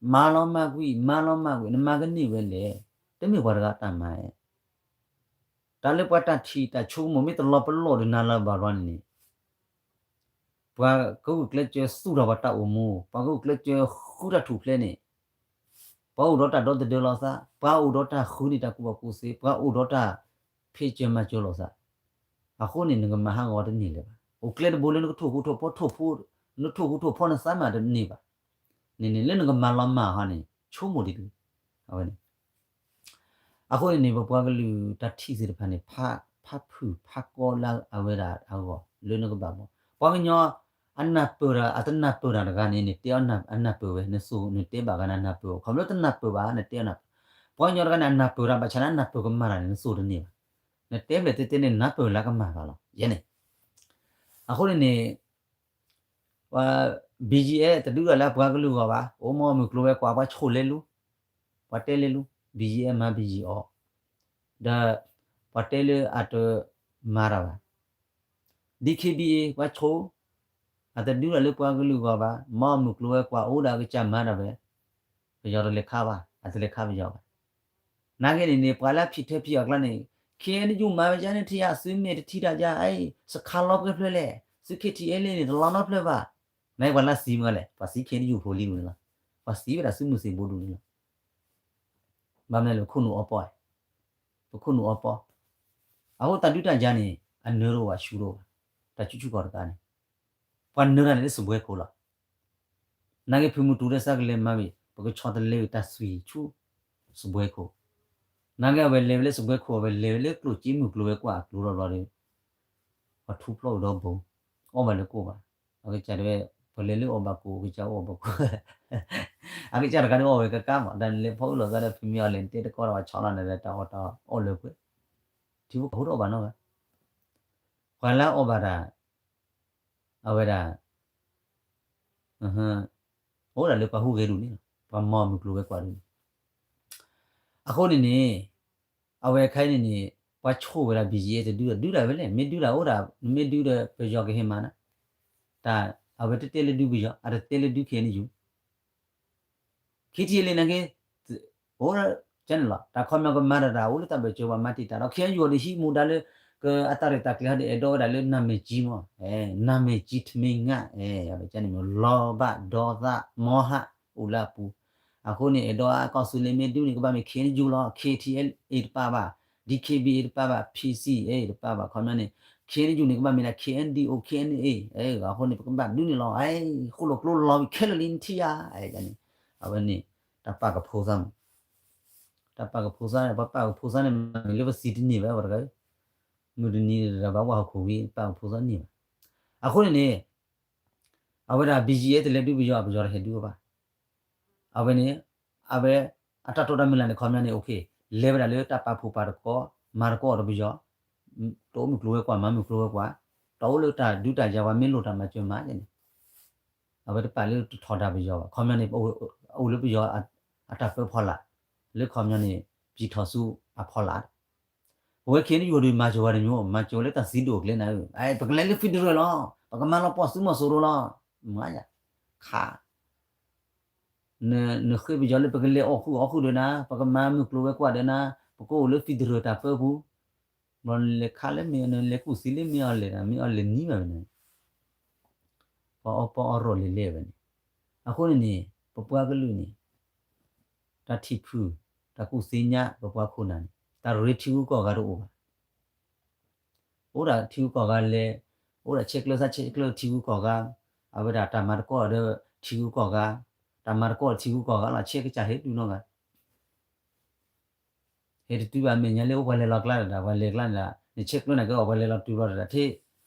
မၤလီၤမၢ်ကွံာ် မၤလီၤမၢ်ကွံာ် နမၤကန့ၢ်ဝဲလဲၣ်. တမ့ၢ်ပှၤတဂၤတၢ်မၤဧါ. တၢ်လၢပှၤတၢ်ထံၣ်တၢ်ဆိကမိၣ် မ့ၢ်တလီၤပလိာ်ဒီးနၤလၢၤဘၣ်ဘျီန့ၣ်န့ၣ် ပှၤကဂုာ်ကျဲးစၢးသူၣ်ထီၣ်ပှၤတၢ်အိၣ်မူ, ပှၤကဂုာ်ကျဲးစၢးဃုတၢ်ထူၣ်ဖျဲးန့ၣ် ပှၤအိၣ်ဒီးတၢ်ဒီသဒၢလီၤသး, ပှၤအိၣ်ဒီးတၢ်ဃုန့ၢ်တၢ်ကူၣ်ဘၣ်ကူၣ်သ့, ပှၤအိၣ်ဒီးတၢ်ဖံးစၢၤမၤစၢၤလိာ်သး. အဃိန့ၣ် နကမၤဟးဂီၤတန့ၢ်လၢၤဘၣ်. အိၣ်ကျဲတဘိလၢနကထိၣ်ဃူထိၣ်ဖိး, နထိၣ်ဃူထိၣ်ဖိးနသးမးတန့ၢ်ဘၣ်. န့ၣ်န့ၣ် လၢနကမၤလီၤမၢ်ဟီန့ၣ် ဆိကမိၣ်ဒ်တဂ့ၤ. အဝဲန့ၣ် အဃိန့ၣ်န့ၣ် ပပှၤကလုာ်တၢ်ထံၣ်သ့ၣ်တဖၣ်န့ၣ် ဖးဖုၣ်ဖးကီလၢအဝဲဒၣ်အဂီၢ် လၢနကဘၣ်ဘီ. ပှၤကညီ အနၢ်ပၢၢ်တၢ် အတနၢ်ပၢၢ်တၢ်တဂၤန့ၣ် နတဲအီၤအနၢ်ပၢၢ်ဝဲ, နသိၣ်နတဲဘၣ်ဂၤန့ၣ် အနၢ်ပၢၢ်အီၤ, ခီဖျိတနၢ်ပၢၢ်ဘၣ် နတဲအီၤနၢ်ပၢၢ်. ပှၤကညီတဂၤန့ၣ် အနၢ်ပၢၢ်တၢ် ဘၣ်ဆၣ်န့ၣ် အနၢ်ပၢၢ်ကမၣ်တၢ်န့ၣ် နသိၣ်တန့ၢ်ဘၣ်. နတဲဘျဲၣ်တဲတဲန့ၣ် နၢ်ပၢၢ်လၢကမၣ်တၢ်လီၤ. ယဲန့ၣ် အဃိန့ၣ်န့ၣ် ပှၤ ဘံၣ်ယံၣ်အ့ တဒုးဒၣ်လၢပှၤကလုာ်ဂီၢ်ဘၣ်, အိၣ်မ့ၢ်မုၢ်ကျိၤဝဲၤကွာ် ပှၤဆိၣ်လဲလူ, ပှၤတဲလဲလူ, ဘံၣ်ယံၣ်အ့မၤဘံၣ်ယံၣ်အီၤ, ဒီး ပှၤတဲလၢအတမၤတၢ်ဘၣ်. ဒံၣ်ခ့ဘံၣ်အ့ ပှၤဆိၣ်, အတဒုးဒၣ်လၢပှၤကလုာ်ဂီၢ်ဘၣ်, မ့ၢ်မုၢ်ကျိၤဝဲၤကွာ်အိၣ်ဒၣ်ကစၢ်မၤတၢ်ဝဲ, ပယီၤတလဲၤခးဘၣ်, အတလဲၤခးပယီၤဘၣ်. နာ်က့န့ၣ်န့ၣ် ပှၤလၢအဖံးထၢဖံးအီၤအကျါန့ၣ် ခ့ၣ်အဲၣ်ယူၣ်မၤဝဲဒ်န့ၣ်ထံၣ်ဧါ, သုမ့ၢ်တထံၣ်တၢ်ဒ် အံၤ စခါလီၤပှဲၤဖျၢၣ်လဲၣ်, သု ခ့ၣ်ထံၣ်အဲၣ်လ့ၣ်န့ၣ် တလီၤနီတဖျၢၣ်ဘၣ်. နာ်က့ပှၤလၢအသံမ့ၢ်လဲၣ်, ပှၤသံခ့ၣ်အဲၣ်ယူၣ်ဖိလံဝဲန့ၣ်လီၤ. ပှၤသံဝဲဒၣ်သုးမုၢ်သံၣ်ဘိဒူၣ်န့ၣ်လီၤ. ဘၣ်မနုၤလဲၣ် ပခိၣ်နူာ်အီပီ, ပခိၣ်နူာ်အီပီ. အဃိတၢ်ဒုးတၢ်ယၤန့ၣ် အနၢတအိၣ်ဘၣ်ဆူတအိၣ်ဘၣ်, တၢ်ဆူၣ်ဆူၣ်ကီၢ်တကးန့ၣ် ပှၤနၢတၢ်န့ၣ်လၢစပွဲခိၣ်လီၤ. နာ်က့ဖုမူတူၤဒဲးစးကလဲၤမၤဝံၤ ပကဆီတလဲဝံၤတၢ်သွံၣ်ဆူစပွဲခိၣ်. နာ်က့အဝဲလဲၤဝဲလၢစပွဲခိၣ် အဝဲလဲၤဝဲလၢကျိၣ်စ့မုၢ်ကျိၤဝဲၤကွာ်အကျိၤလီၤဘျီဒီး ပှၤထူဖျီၣ်ကဒီးဘိ, အီၣ်ဘၣ်လၢကိၣ်ဘၣ်, အကစၢ်တဲဝဲ, ပလဲၤလၢအီၣ်ဘၣ်ကိၣ် အကစၢ်အိၣ်ဘၣ်ကိၣ်, အကစၢ်တဂၤန့ၣ်အီၣ်ဝဲကကါမး တၢ်လဲၤဖီအုၣ်လီၤသးဒီး ဖံမ့ၢ်အီၤလဲၤ နတဲတကီၢ်ဒီးပှၤဆီလီၤနၤဒီး တၢ်အီၣ်တၢ်အီၣ်လၢပှဲၤ, ထံဖိကီၢ်ဖိတအီၣ်ဘၣ်နီတဂၤ, ပှၤလၢအီၣ်ဘၣ်တၢ်, အဝဲဒၣ် အိၣ်ဒၣ်လၢပှၤဟူးဂဲၤဒူၣ်န့ၣ်လီၤ, ပှၤမၤမုၢ်ကျိၤဝဲၤကွာ်ဒူၣ်န့ၣ်, အဃိန့ၣ်န့ၣ်, အဝဲခဲအံၤန့ၣ်န့ၣ်, ပှၤဆိၣ်ဝဲဒၣ် ဘံၣ်ယံၣ်အဲၣ် တဒုဒီး ဒုဒၣ်ဝဲလဲၣ်, မ့ၢ်ဒုဒၣ်အိၣ်ဒၣ် နမ့ၢ်ဒုဒီး ပယီၤကဟဲမၤနၤ, တၢ်အဝဲတတဲလၢဒုပယီၤ အတတဲလၢဒု ခ့ၣ်အဲၣ်ယူၣ် ခ့ၣ်ထံၣ်အဲၣ်လ့ၣ်နာ်က့, အိၣ်ကန့ၣ်လီၤ, တၢ်ခီပညီကမၤတၢ်တၢ်အိၣ်လၢတၢ်ဘၢၣ်စၢၤ ပှၤမၤတံာ်တာ်ဒီး ခ့ၣ်အဲၣ်ယူၣ်အီၤဒီးဟံးမူဒါလၢ ကအတၢ်ရဲၣ်တၢ်ကျဲၤဟီဒီး အဲၣ်ဒိးဝဲဒၣ်လၢ နာမည်ကြီး မး, နာမည်ကြီး ထမင်းငတ်, အဝဲန့ၣ်မ့ၢ်လီၤဘၣ်ဒီသၣ်မီဟၣ် အိၣ်လၢအပူၤ, အဃိန့ၣ် အဲၣ်ဒိးအကီၢ်သူလ့ၤမ့ၢ်ဒုန့ၣ် ကဘၣ်မ့ၢ် ခ့ၣ်အဲၣ်ယူၣ် လီၤ, ခ့ၣ်ထံၣ်အဲၣ်လ့ၣ် တပာ်ဘၣ်, ဒံၣ်ခ့ၣ်ဘံၣ်အ့ၣ် တပာ်ဘၣ်, ဖံၣ်စံၣ်အဲၣ် တပာ်ဘၣ်, ခီပညီန့ၣ်, ခ့ၣ်အဲၣ်ယူၣ်န့ၣ် ကဘၣ်မ့ၢ်ဒၣ် ခ့ၣ်အဲၣ်ဒံၣ်အိၣ် ခ့ၣ်အဲၣ်အ့ၣ်, အဃိန့ၣ် ပကဘၣ်ဒုန့ၣ်လီၤ, ဃိၣ်လိာ်ကျိလီၤဝံၤခဲလၢာ်လံနထံၣ်ဧါ, န့ၣ်, အဝဲန့ၣ်, တၢ်ပာ်ကဖိသၣ်မး တၢ်ပာ်ကဖိသၣ်န့ၣ် ပှၤပာ်ကဖိသၣ်န့ၣ် မ့ၢ်လၢပသံတန့ၢ်ဘၣ် ပှၤတဂၤ, မုၢ်တနံၤဒီးဘၣ်ဝဲဟီၣ်ခိၣ်ဝံၤ ပာ်ကဖိသၣ်န့ၢ်ဘၣ်, အဃိန့ၣ်န့ၣ်, အဝဲဒၣ် ဘံၣ်ယံၣ်အဲၣ် တလဲၤဒုပယီၤ ပယီၤတဟဲဒုအီၤဘၣ်, အဝဲန့ၣ်, အဝဲ, အတၢ်တိာ်တၢ်မုၢ်လၢ်န့ၣ် ခီပညီန့ၣ် လဲၤဝဲဒၣ်လၢတၢ်ပာ်ဖှိၣ်ပာ်တကီ, မၤတကီအီၤဒီးပယီၤ, တအိၣ်မုၢ်ကျိၤဝဲၤကွာ် မၤမုၢ်ကျိၤဝဲၤကွာ်, တအိၣ်လၢတၢ်ဒုးတၢ်ယၤ ပှၤမ့ၢ်လိၣ်တၢ်မၤစၢၤမၤန့ၣ် အဝဲတပာ်လၢတထီဒါပယီၤဘၣ်, ခီပညီန့ၣ်, အိၣ်လၢပယီၤ, အတၢ်ပၢဖီလာ်, လၢခီပညီန့ၣ်, ပံၤထီၣ်ဆူအဖီလာ်, ပဝဲခ့ၣ်အဲၣ်ယူၣ်ဒီး မၤစၢၤဝဲတမံၤ မၤစၢၤဝဲလၢတၢ်သံဒိၣ်အကျဲန့ၣ်, ပကလဲၤလၢ federal လီၤ, ပကမၤလီၤပှီၢ်သုးမီၤစိရိၤလီၤ, မၤယၤ, ခး နဃ့ပယီၤလၢပကလဲၤအီၣ်ဃုာ်အီၣ်ဃုာ်ဒီးနၤ, ပကမၤမုၢ်ကျိၤဝဲၤကွာ်ဒီးနၤ, ပကအိၣ်လၢ federal တၢ်ပၢပူၤ, ဘျီနလဲၤခးလၢမ့ၢ် နလဲၤကူၣ်သံလၢမ့ၢ်အီၤလဲၤဒၣ် မ့ၢ်အီၤလဲၤနံၤဘၣ်ဝဲန့ၣ်, ပှၤအီၣ်ပီအီၣ်ရီၣ်လဲၤလဲၤဝဲန့ၣ်, အဃိန့ၣ်န့ၣ်, ပပှၤကလုာ်န့ၣ်, တၢ်ထံၣ်ဖုၣ်, တၢ်ကူၣ်သ့ၣ်ညါ ပပှၤခိၣ်နၢ်န့ၣ် တၢ်ရ့ထံဂုၤကီၢ်ဂၤတအိၣ်ဘၣ် အိၣ်ဒၣ်ထံဂုၤကီၢ်ဂၤလဲၤ, အိၣ်ဒၣ်ဆဲးကျၢသးဆဲးကျၢထံဂုၤကီၢ်ဂၤ, အဝဲဒၣ်တၢ်မၤသကိးဒီးထံဂုၤကီၢ်ဂၤ, တၢ်မၤသကိးဒီးထံဂုၤကီၢ်ဂၤလီၤ ဆဲးကစၢ်ဟဲတုၤနီတဂၤ, ဟဲတတုၤဘၣ် မဲာ်ညါလၢအိၣ်ပှၤလဲၤလီၤကျါတဒၣ် ပှၤလဲၤကျါန့ၣ်ဒၣ် နဆဲးကျၢန့ၣ်က့ၤအီၤ ပှၤလဲၤလီၤတုၤဘျီတဒၣ် ထဲ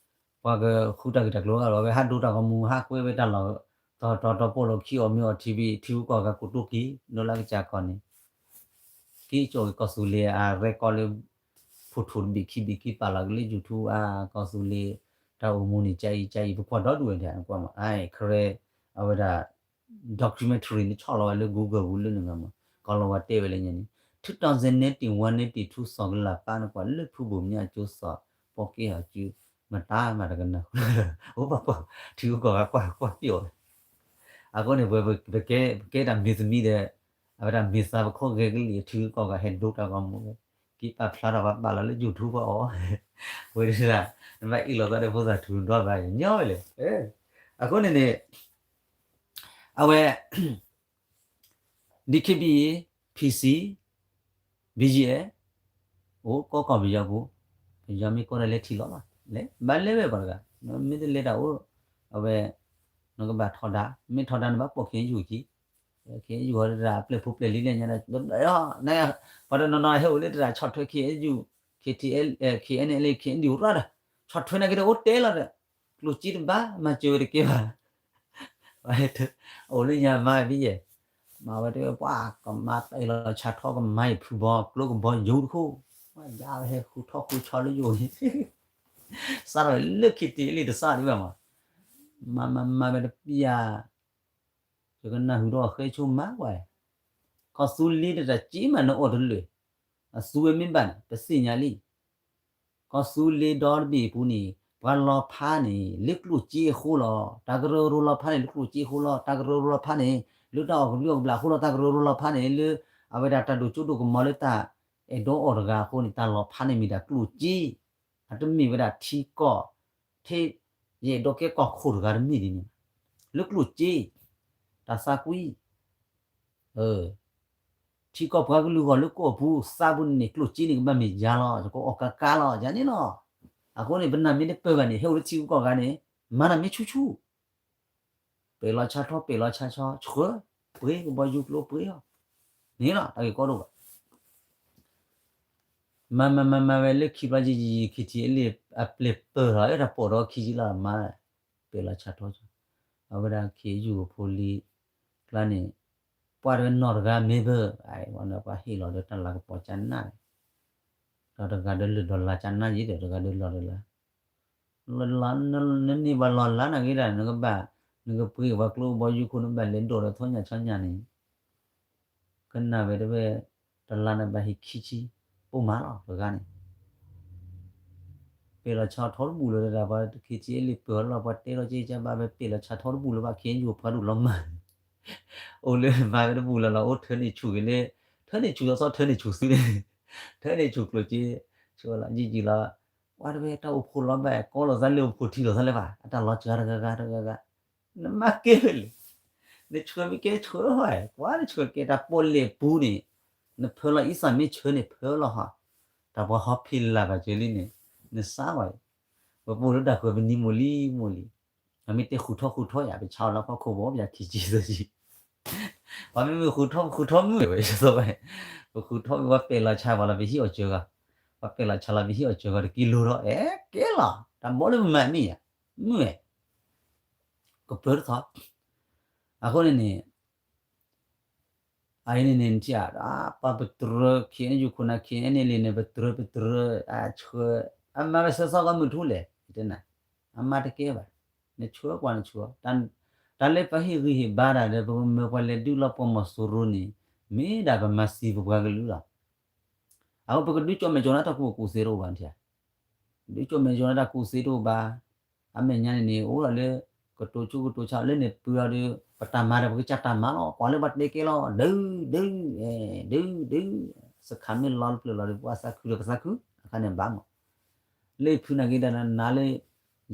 ပှၤကဃုတၢ်ဂ့ၢ်တၢ်ကျိၤဂၤလီၤ ဝဲဟးဒိတၢ်ဂီၤမူ ဟးကွဲဝဲတၢ်လီၢ် တီတီတီ ပိာ်လိာ်ခံအီၤမ့ၢ်အီၤထံဘံၣ် ထံဂုၤကီၢ်ဂၤကိးတိၢ်က့ၤ ဒိလၢကစၢ်ကီၢ်န့ၣ် က့ၤကၠီၣ်က့ၤကီၢ်သူလ့ၤအရဲၣ်ကီၢ်လၢ ဖိထူတဘ့ၣ်ခံဘ့ၣ်က့ၤပာ်လီၤက့ၤလၢ YouTube အါ ကီၢ်သူလ့ၤ တၢ်အိၣ်မူန့ၣ် ကအံၤကအံၤ ပကွၢ်ဒီဒူၣ်ဝဲဒၣ် ကွၢ်မး အါ ခရဲ အဝဲဒၣ် documentary န့ၣ် ဆီၣ်လီၤဝဲလၢ Google ပူၤလၢနဂၤမး ကီၢ်လီၤဝဲတဲဝဲလၢညါန့ၣ် two thousand nineteen one nineteen two စီၤကလးပၢ်နကွၢ်လၢဖုဘိၣ်မၠၣ်ကၠိစီၤ ပီၣ်က့ၢ်ဟီၣ်စု မတၤမၤတကနၣ် အိၣ်ဘၣ်ကွၢ် ထံဂုၤကီၢ်ဂၤကွၢ်ကွၢ်ပျီၣ်ဝဲ အဃိန့ၣ် ပကဲတၢ်မ့ၢ်သမံဒီး အဝဲဒၣ်မ့ၢ်သးပခိၣ်ဂဲၤကလံၣ် ထံဂုၤကီၢ်ဂၤဟဲဒိတၢ်ဂီၤမူ က့ၤပာ်ဖျါထီၣ်ပာ်ပာ်လီၤလၢ YouTube အီၤ ဝဲဒၣ် နဘၣ်အ့ၣ်လိာ်သးဒီးဖိသၣ်ထူၣ်ဒီဘၣ်ညီဝဲလဲၣ် အဃိန့ၣ်န့ၣ် အဝဲ DKBA PC BGF အိၣ်ကီၢ်ကီၢ်ပယီၤပူၤ ပယီၤမ့ၢ်ကီၢ်ဒီးလဲၤထံၣ်လီၤလီၤ လဲၤ ဘၣ်လဲၤဝဲပှၤတဂၤ မ့ၢ်တလဲၤတၢ်အိၣ် အဝဲ နကဘၣ်ထီဒါ မ့ၢ်ထီဒါနဘၣ်ပိာ် ခ့ၣ်အဲၣ်ယူၣ်က့ၤ ခ့ၣ်အဲၣ်ယူၣ်ဟီဒၣ် အပျဲၢ်ဖိပျဲၢ်လံလဲၣ်ညါဒီး ပှၤတနီၤနီၤဟဲအိၣ်လၢတၢ်ဆီၣ်ထွဲ ခ့ၣ်အဲၣ်ယူၣ် KTLA KNLA KNDO ရၣ်ဒီး ဆီၣ်ထွဲနာ်က့ဒီးအိၣ်တဲလီၤဒီး ကျိၣ်စ့တဘၣ် မၤစၢၤဝဲတကဲဘၣ် အိၣ်လၢညါမါဘံယဲၢ် မၤဝဲတဲဝဲပှၤကမၤတဲလီၤဆါထီၣ်ကမၤအံၤဖုဘီ ကျိကဘီယိၤတခိၣ် ပှၤယါဝဲဟဲဃုထီၣ်ဃုဆီလၢယိၤန့ၣ် စးထီၣ်ဝဲလၢခံတ့လံတစၢ်ဒံးဘၣ်မး မၤမၤမၤဝဲတပျၢ် ယကနၢ်ဟူဒီးအဃဲဆိမၤဝဲ ကီၢ်သူလ့ၤတတၢ်က့မးနအီၣ်တလၢာ် အသူဝဲမ့ၢ်ဘၣ်န့ၣ် ပသ့ၣ်ညါလံ ကီၢ်သူလ့ၤဒီတဘ့ၣ်အပူၤန့ၣ် ပှၤလီၤဖးန့ၣ် လၢကျိၣ်စ့အဃိလီၤ. တၢ်ကရၢကရိလီၤဖးန့ၣ် လၢကျိၣ်စ့အဃိလီၤ. တၢ်ကရၢကရိလီၤဖးန့ၣ် လၢတၢ်အီၣ်ကဘျံးအီၣ်ကဘျၣ်အဃိလီၤ. တၢ်ကရၢကရိလီၤဖးန့ၣ် လၢအဝဲဒၣ်တၢ်ဒိၣ်စိဒိၣ်ကမီၤလၢတၢ်အဲၣ်ဒိးအီၣ်တဂၤအဃိန့ၣ် တၢ်လီၤဖးန့ၣ်မ့ၢ်ဒၣ်ကျိၣ်စ့ အတမ့ၢ်ဝဲဒၣ်ထံကီၢ် ထဲယအဲၣ်ဒိးကဲကီၢ်ခိၣ်တဂၤတမ့ၢ်ဒ်န့ၣ် လၢကျိၣ်စ့ တၢ်သးကွံ ထံကီၢ်ပှၤကလုာ်ဂီၢ်လၢကီၢ်ပူၤ သးပူၤန့ၣ်န့ၣ် ကျိၣ်စ့န့ၣ် ကဘၣ်မ့ၢ်ယါလီၤ. ယကအီၣ်ကါကါလီၤ ယၤန့ၣ်လီၤ. အဃိန့ၣ် ပနၢ်မ့ၢ်တပၢၢ်ဘၣ်န့ၣ် ဟဲအိၣ်လၢထံဂုၤကီၢ်ဂၤန့ၣ် မၤတၢ်မ့ၢ်ဆူၣ်ဆူၣ် ပ့ၤလီၤဆါထီၣ် ပ့ၤလီၤဆါဆီ ဆှၢ ပှ့ၤကဘီယူၤကျိပှ့ၤအီၤ န့ၣ်လီၤ တၢ်ဂ့ၢ်ကီဒိၣ်ဘၣ် မၤမၤမၤမၤဝဲလၢခံဘျီယံာ်ယံာ်ယံာ် ခံထံၣ်အလံ အပျဲၢ်ပၢၢ်ထီၣ် တၢ်ပိာ်ဒီးခံဆံလီၤမး, ပ့ၤလီၤဆါထီၣ်, အဝဲဒၣ်ခ့ယုၢ်ဖိလံၤကျါန့ၣ်, ပှၤတဝဲနီၢ်တဂၤမ့ၢ်ဘၢ, ပှၤဟ့ၣ်လီၤဒီးတၢ်လၤကပီၤကၠါနၣ်, ဒီးတဂၤဒီးလၢာ်ဒီးလါကၠါနၣ်ယံၤဒီး တဂၤဒီးလီၤဒီးလါ နန့ၢ်ဘၣ်လီၤလါနာ်က့ဒၣ် နကဘၣ် နကပှ့ၤပှၤကျိဘီယူၢ်ခိၣ် နဘၣ်လဲၤဒိးဒီးထီၣ်ညၣ်ဆီညၣ်န့ၣ်, ကနၣ်ဝဲတဝဲ တလါန့ၣ်ဘၣ်ဟံးခံဆံ, ပိၢ်မးလီၤတဂၤန့ၣ်, ပ့ၤလီၤဆါထီတဘူၣ်လၢၤဒၣ် ပှၤ ခ့ယုၢ် လံပၢၤလီၤ ပှၤတဲထီၣ်က့ကၢ်ဘၣ်ဝဲ ပ့ၤလီၤဆါထီတဘူၣ်လၢၤဘၣ် ခ့ယုၢ် ပှၤဒူၣ်လီၤမၢ် အိၣ်လၢမၤဝဲတဘူၣ်လၢၤလီၤ အိၣ်ထၢန့ၢ်ဆူၣ်က့ၤလၢ, ထၢန့ၢ်ဆူၣ်လီၤသီ ထၢန့ၢ်ဆူၣ်သုန့ၣ်, ထၢန့ၢ်ဆူၣ်ကျိၣ်စ့, ဆူၣ်လီၤ ယံာ်ယံာ်လီၤ, ပှၤတဝဲတၢ်အိၣ်ဖှိၣ်လီၤဘၣ် ကီလိာ်သးလၢအိၣ်ဖှိၣ်ထံလိာ်သးလၢၤဘၣ် အတၢ်လီၤစှၤတဂၤဂၤတဂၤဂၤ, နမၤကဲဝဲလဲၣ်, နဆှၢမ့ၢ်ကဲဆှၢဟီ, ကွၢ်နဆှၢကဲတၢ်ပီၣ်လဲၣ်ပူၤန့ၣ်, နဖၢလီၤအံသၣ်မ့ၢ်ဆၢန့ၣ်ဖၢလီၤဟီ, တၢ်ပှၤဟီဖံးလၢ်ဘၣ်ကၢလံန့ၣ်, နစါဝဲ, ပပိာ်လၢတၢ်ဃၢၤပနံၤမိၢ်လံမိၢ်လံ, အမ့ၢ်တဲဃုာ်ထီၣ်ဃုာ်ထီၣ်ယၤ ပဆါအီၤလၢဖီခိၣ်ဘီ ပယၤခံဆံသၢဆံ ပှၤမ့မ့ၢ်ဃုာ်ထီၣ်ဃုာ်ထီၣ်မုၢ်ဝဲ ယသီဘၣ်, ပဃုာ်ထီၣ်မုၢ် ပှၤပဲာ်လီၤဆါပှၤလီၤ ပဟံၣ်အီၤစၢၤဂီၤ, ပှၤပဲာ်လီၤဆါလီၤ ပဟံၣ်အီၤစၢၤဂီၤ တကံလိၤဒီး အဲကဲလီၤ တၢ်ဘီလၢပမၤမ့ၢ်ယၤ, မုၢ်ဝဲ, ကပၢတသီ, အဃိန့ၣ်န့ၣ် အအံၤန့ၣ်န့ၣ် နထံၣ်ဧါ, ပှၤပတြၢၤ ခ့ၣ်အဲၣ်ယူၣ် ခိၣ်နၢ် ခ့ၣ်အဲၣ်ယူၣ် လံန့ၣ် ပတြၢၤပတြၢၤ အဆှၢ, အမၤဝဲဆၢသီကီးမုၢ်ထူလဲၣ်, တဲနၤ, အမၤတကဲဘၣ်, နဆှၢကွၢ်နဆှၢ, တၢ်လၢပဟ့ၣ်ဂံၢ်ဟ့ၣ်ဘါတၢ်ဒီး ပကမၢပှၤလဲၤဒုးလီၤပှီၢ်မီၤစိရိၤန့ၣ်, မ့ၢ်ဒၣ်ပမၤစံးပပှၤကလုာ်လီၤ. အဃိပကဒုးကၠီၣ်မဲာ်ကၠီၣ်နါတၢ်ကူၣ်ဘၣ်ကူၣ်သ့တအိၣ်ဘၣ်နထံၣ်ဧါ, ဒုးကၠီၣ်မဲာ်ကၠီၣ်နါတၢ်ကူၣ်သ့တအိၣ်ဘၣ်, အမဲာ်ညါန့ၣ်န့ၣ် အိၣ်ဒီးလၢ ကတိၤဆူကတိၤဆါ လၢန့ၣ်ပှၤဒီး ပတၢ်မၤဒီး ပကစၢ်တၢ်မၤလီၤ, ကွၢ်လၢပှၤတဲကဲလီၤ, ဒုး ဒုး ဒုး ဒုး, စခါမ့ၢ်လီၤတဖျၢၣ်လီၤဒီး ပှၤသးခုဒီးပသးခု, အခါန့ၣ်ဘၣ်မး, လၢဖုနာ်က့ဒီးနၤလၢ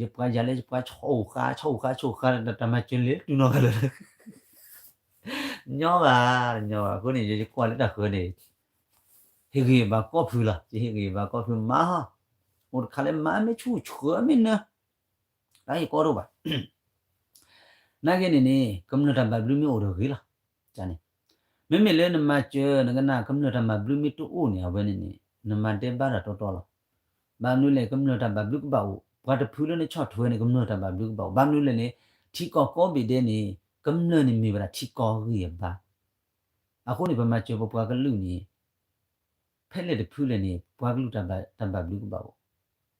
ယပှၤယၤလၢယပှၤ ဆိၣ်ဃါ ဆိၣ်ဃါ ဆိၣ်ဃါ တၢ်မၤစၢၤလၢ တုၤနီၢ်ဂၤလၢာ် ညီဘၣ်, ညီဘၣ်, အဃိန့ၣ် ယကွၢ်လၢတၢ်ဃၢၤန့ၣ် ဟ့ၣ်ဂံၢ်ဘါကီၢ်ဖုလီၤ, ယဟ့ၣ်ဂံၢ်ဘါကီၢ်ဖုမးဟီ, အိၣ်တခါလၢမၤမ့ၢ်ဆူၣ်ဆှၢမ့ၢ်နၢ, တၢ်ဟ့ၣ်ကီတအိၣ်ဘၣ်, နာ်က့န့ၣ်န့ၣ် ကမျၢၢ်တၢ်ဘၣ်ဘျုးမ့ၢ်အိၣ်ဒီးဂ့ၤလီၤ, န့ၣ်, မ့မ့ၢ်လၢနမၤစၢၤ နကနၣ်ကမျၢၢ်တၢ်ဘၣ်ဘျုးမ့ၢ်တအိၣ်န့ၣ် အဝဲန့ၣ်န့ၣ် နမၤဒဲးဘးတၢ်တီတီလီၤ, ဘၣ်မနုၤလဲၣ် ကမျၢၢ်တၢ်ဘၣ်ဘျုးကဘၣ်အိၣ်, ပှၤတဖုလၢနဆီၣ်ထွဲန့ၣ် ကမျၢၢ်တၢ်ဘၣ်ဘျုးကဘၣ်အိၣ်, ဘၣ်မနုၤလဲၣ်န့ၣ် ထံကီၢ်ကိးဘ့ၣ်ဒဲးန့ၣ် ကမျၢၢ်န့ၣ်မ့ၢ်ဝဲဒၣ်ထံကီၢ်ဂံၢ်အဘါ အဃိန့ၣ် ပမၤစၢၤပပှၤကလုာ်န့ၣ် ဖဲလဲၣ်တဖုလဲၣ်န့ၣ် ပှၤကလုာ်တၢ်ဘၣ်ဘျုးကဘၣ်အိၣ်,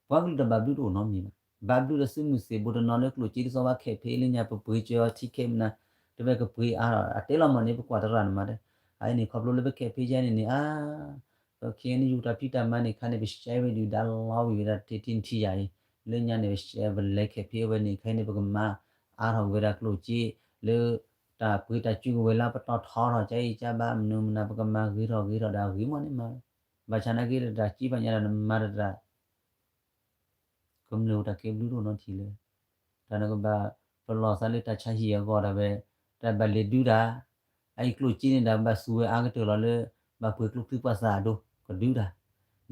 ပှၤကလုာ်တၢ်ဘၣ်ဘျုးတအိၣ်နီတမံၤဘၣ်, ဘၣ်ဘျုးဒီးသုးမုၢ်သ့ၣ်ဘိတနီၤလၢကျိၣ်စ့တသီဘၣ် ခဲးဖ့လၢညါ ပပှ့ၤစၢၤအီၤထံခဲးမနၤ, တဝဲကပှ့ၤအါထီၣ် အတဲလီၤမးန့ၣ် ပကွၢ်တရၣ်န့ၣ်မး, အအံၤန့ၣ် ခီဖျိလၢပခဲးဖ့ယါန့ၣ်န့ၣ် အါ ပခဲအံၤန့ၣ် ယူၤတၢ်ဖံးတၢ်မၤန့ၣ် ခါန့ၣ် ပရှဲဝဲဒုၣ်ဒါလီၤဝံၤဝဲဒၣ် တထံၣ်တထံၣ်ယါအံၤ, လၢညါန့ၣ် ပရှဲပလဲၤခဲးဖ့အဝဲန့ၣ် ခဲအံၤန့ၣ် ပကမၤအါထီၣ်ဝဲဒၣ်ကျိၣ်စ့ လၢ တၢ်ပှ့ၤတၢ်စုကဝဲၤလၢပတီၢ်ထီထီၣ် ကၢအံၤကၢဘၣ် မနုၤမနုၤ ပကမၤဂ့ၤထီၣ်ဂ့ၤထီၣ်ဒီးအဂ့ၤမးန့ၣ်မး, ဘၣ်ဆၣ်နာ်က့ဒီး တၢ်စ့ပာ်ညါဒီးနမၤတၢ် ကမျၢၢ်အိၣ်တၢ်ကဲဘျုးတအိၣ်နီတထံၣ်လၢၤ, တၢ်နကဘၣ်ပလီၢ်သးလၢတၢ်ဆါဟံၣ်အဂီၢ်ဒၣ်ဝဲ, တၢ်ဘၣ်လဲၤဒုးတၢ်, အအံၤကျိၣ်စ့န့ၣ်ဒီးဘၣ်သူဝဲအါကတၢၢ်လီၤလၢ ဘၣ်ပှ့ၤကျိချံပှၤသၣ်အဒိ ကဒုးတၢ်,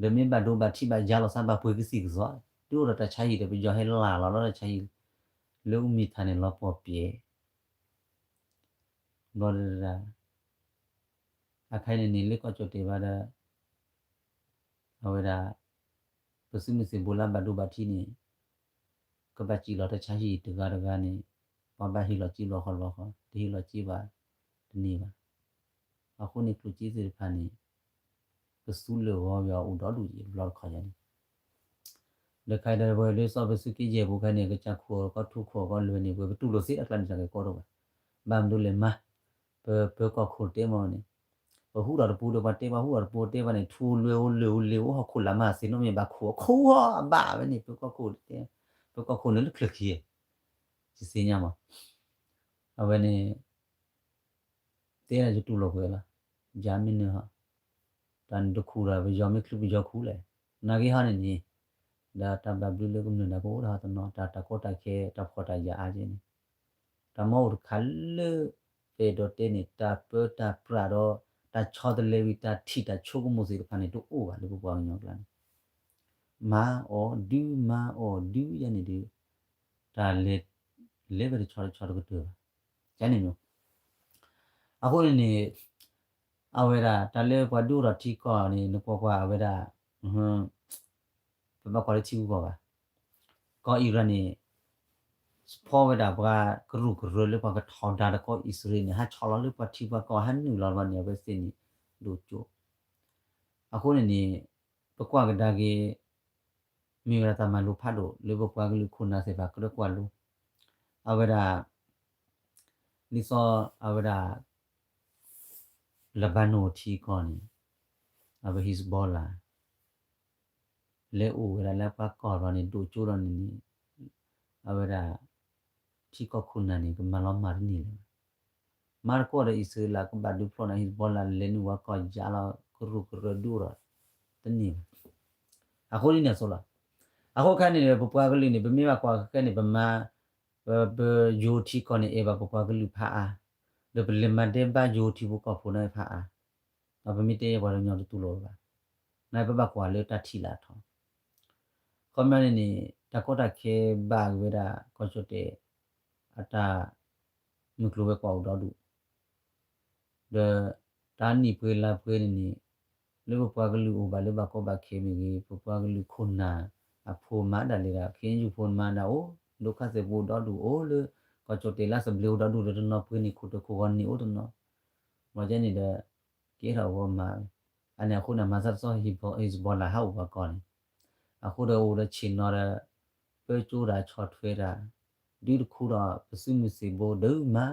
ဒီးမ့ၢ်ဘၣ်ဒိဘၣ်ထံးဘၣ်ယါလီၤသးဘၣ်ပှ့ၤကသံၣ်ကသီ, ဒုးအိၣ်ဒီးတၢ်ဆါဟံၣ်ဒီး ပယီၤဟဲလၢ်လီၤလၢတၢ်ဆါဟံၣ်, လၢအူမံၤထၣ်န့ၣ်လီၤပှီၢ်ပျဲၢ် ဘျီဒီး အခါအံၤန့ၣ်န့ၣ် လၢကီၢ်ကၠီၣ်တဲာ်ဘၣ်ဒီး အဝဲဒၣ် ပသုးမုၢ်သံၣ်ဘိလၢဘၣ်ဒိဘၣ်ထံးန့ၣ် ကဘၣ်စံၣ်လီၤတၢ်ဆါဟံၣ်တဂၤတဂၤန့ၣ် ပှၤဘၣ်ဟ့ၣ်လီၤစ့ဘျီဃီတဘျီဃီ တဟ့ၣ်လီၤစ့ဘၣ်တန့ၢ်ဘၣ်. အဃိန့ၣ်ကျိၣ်စ့သ့ၣ်တဖၣ်န့ၣ် ကသူလၢာ်ဂီၤဝဲအီၤအိၣ်ဒီဒူၣ်ယံၤဘျီတခီယၤန့ၣ် ဒီးခဲအံၤဒီးပဝဲလၢစီၤပ့းတရူးက့ယဲၢ်ပူၤခဲအံၤန့ၣ် ကစၢ်ခိၣ်အကီၢ်ထူခိၣ်အကီၢ်လွဲန့ၣ် ပဝဲပတူၢ်လိာ်သ့အကျါန့ၣ် တၢ်ကဲကီတအိၣ်ဘၣ်. ဘၣ်မနုၤလဲၣ်မး ပပၢကီၢ်ခိၣ်တဲမီၢ်န့ၣ် ပဟူထီၣ်တပူၤဒီး ပှၤတဲဘၣ်ဟူထီၣ်တပူၤတဲဘၣ်န့ၣ် ထူလွဲအိၣ်လၢာ်အိၣ်လ့ၤအိၣ်ဟီၣ်ခိၣ်လာ်မးသ့နီတမံၤဘၣ်ခိၣ်အခိၣ်အဘၣ်ဝဲန့ၣ် ပၢကီၢ်ခိၣ်တဲ ပၢကီၢ်ခိၣ်န့ၣ်လၢချၢၣ်ခံ ယသ့ၣ်ညါမး အဝဲန့ၣ် တဲဒၣ်ယတူၢ်လိာ်ကွံာ်လီၤ. ယၤမ့ၢ်နၢၤဟီ တၢ်နတခူၣ်ဒီးပယီၤမ့ၢ်ချုးပယီၤခူၣ်လဲၣ်. နာ်က့ဟီန့ၣ်န့ၣ် ဒီးတၢ်ဘၣ်ဘျုးလၢကမျၢၢ်ဒၣ်ကအိၣ်ဒီးဟီတနီၤ တၢ်တၢ်ကီတၢ်ခဲ တၢ်ဖှီၣ်တၢ်ယာ်အါကဲန့ၣ် တၢ်မ့ၢ်အိၣ်တခါလၢ ပအဲၣ်ဒိးတဲန့ၣ် တၢ်ပၢတၢ်ပြးဒီး တၢ်ဆီတလဲဝံၤ တၢ်ထံၣ်တၢ်ဆိကမိၣ်သ့ၣ်တဖၣ်န့ၣ် တအိၣ်ဘၣ်လၢပပှၤကညီကျါန့ၣ် မၤအီၤဒုး မၤအီၤဒုးယဲန့ၣ်ဒီး တၢ်လဲၤ လဲၤဝဲတဆီတဆီတကတၢၢ်ဘၣ်. ကန့ၣ်မ့ၢ် အဃိန့ၣ်န့ၣ် အဝဲဒၣ် တၢ်လၢပှၤဒုးအိၣ်ထီၣ်ထံကီၢ်န့ၣ် နကွၢ်ကွၢ်အဝဲဒၣ် ပဘၣ်ကွၢ်လၢထံဂုၤကီၢ်ဂၤ ကီၢ်အံရၣ်န့ၣ် ဖီၣ်ဝဲဒၣ်ပှၤကရူၢ်ကရၢလၢပှၤကထီဒါဒီးကီၢ်အံၣ်စရ့လးန့ၣ် ဟးဆီလီၤလၢပှၤထံပှၤကီၢ် ဟးနုာ်လီၤဘၣ်န့ၣ် အဝဲသ့ၣ်န့ၣ် ဒိၣ်ကၠိ အဃိန့ၣ်န့ၣ် ပကွၢ်ကဒါက့ၤ မ့ၢ်ဝဲဒၣ်တၢ်မၤလိဖးဒိၣ်လၢပပှၤကလုာ်ခိၣ်နၢ်သ့ၣ်တဖၣ်ကြၢးကွၢ်လိ အဝဲဒၣ် ဒ်သိးအဝဲဒၣ် လဘါနိၣ်ထံကီၢ်န့ၣ် အဝဲ Hezbollah လဲၤအိၣ်ဝဲဒၣ်လၢပှၤကီၢ်ဒီးန့ၣ် ဒိၣ်ကၠိဒီးန့ၣ်န့ၣ် အဝဲဒၣ် ထံကီၢ်ခိၣ်နၢ်န့ၣ် ကမၤလီၤမၢ်တန့ၢ်လၢၤဘၣ်. မၤသကိးဒီးအံၣ်စရ့လးကဘၣ်ဒုးဖျီၣ်န့ၣ် Hezbollah လဲၤနုာ်ဝဲကီၢ်ယါလီၤ ကရူၢ်ကရၢဒုးအိၣ်ဒီး တန့ၢ်ဘၣ်. အဃိန့ၣ်န့ၣ်အသိးလီၤ. အဃိခဲန့ၣ် ပပှၤကလုာ်န့ၣ် ပမ့ၢ်ဘၣ်ကွၢ်ခဲန့ၣ် ပမၤ ပ ပယိၤထံကီၢ်န့ၣ် အဲၣ်ဘၣ်ပပှၤကလုာ်ဖးအါ, ဒီးပလဲၤမၤဒဲးဘၣ်ယိၤထံဖိကီၢ်ဖိန့ၣ်ဖးအါ, ဒီးပမ့ၢ်တဲပှၤကညီတတူၢ်လိာ်ဘၣ်. န့ၣ်ပဘၣ်ကွၢ်လၢတၢ်ထံၣ်လၢအထီ ခီပညီန့ၣ်န့ၣ် တၢ်ကီတၢ်ခဲဘၣ်က့ၤဝဲဒၣ် ကီၢ်ကၠီၣ်တဲၣ် အတၢ်မုၢ်ကျိၤဝဲၤကွာ်အိၣ်ဒီဒူၣ် ဒီးတၢ်နံၣ်ပှဲၤလါပှဲၤန့ၣ်န့ၣ် လၢပပှၤကလုာ်အိၣ်ဘၣ်လၢဘၣ်ကီဘၣ်ခဲမ့ၢ်ဂ့ၤ ပပှၤကလုာ်ခိၣ်နၢ်အဖိမၤဒၣ်လဲာ်ဒီး ခ့ယုၢ်ဖိမၤဒၣ်အိၣ် ဒိခါသဲးပူၤအိၣ်ဒီဒူၣ်အိၣ်လၢ ကီၢ်ကၠီၣ်တဲၣ်လၢသဘျ့အိၣ်ဒီဒူၣ်ဒီးတနီၤပှ့ၤန့ၣ်ခိၣ်တခိၣ်ဂီၤန့ၣ်အိၣ်တနီၤ ဘျီကဲန့ၣ်ဒီး ကဲထီၣ်အဂီၢ်မၤ အန့ၣ်အဃိန့ၣ် မၤသးတသီ Hezbollah ဟးအိၣ်ပှၤကီၢ်န့ၣ် အဃိဒီးအိၣ်ဒီးဆ့ၣ်နီၤဒီး ပၢကၠိတၢ်ဆီၣ်ထွဲတၢ် ဒုးတခူဒီးပသုးမုၢ်သံၣ်ဘိဒုးမၤ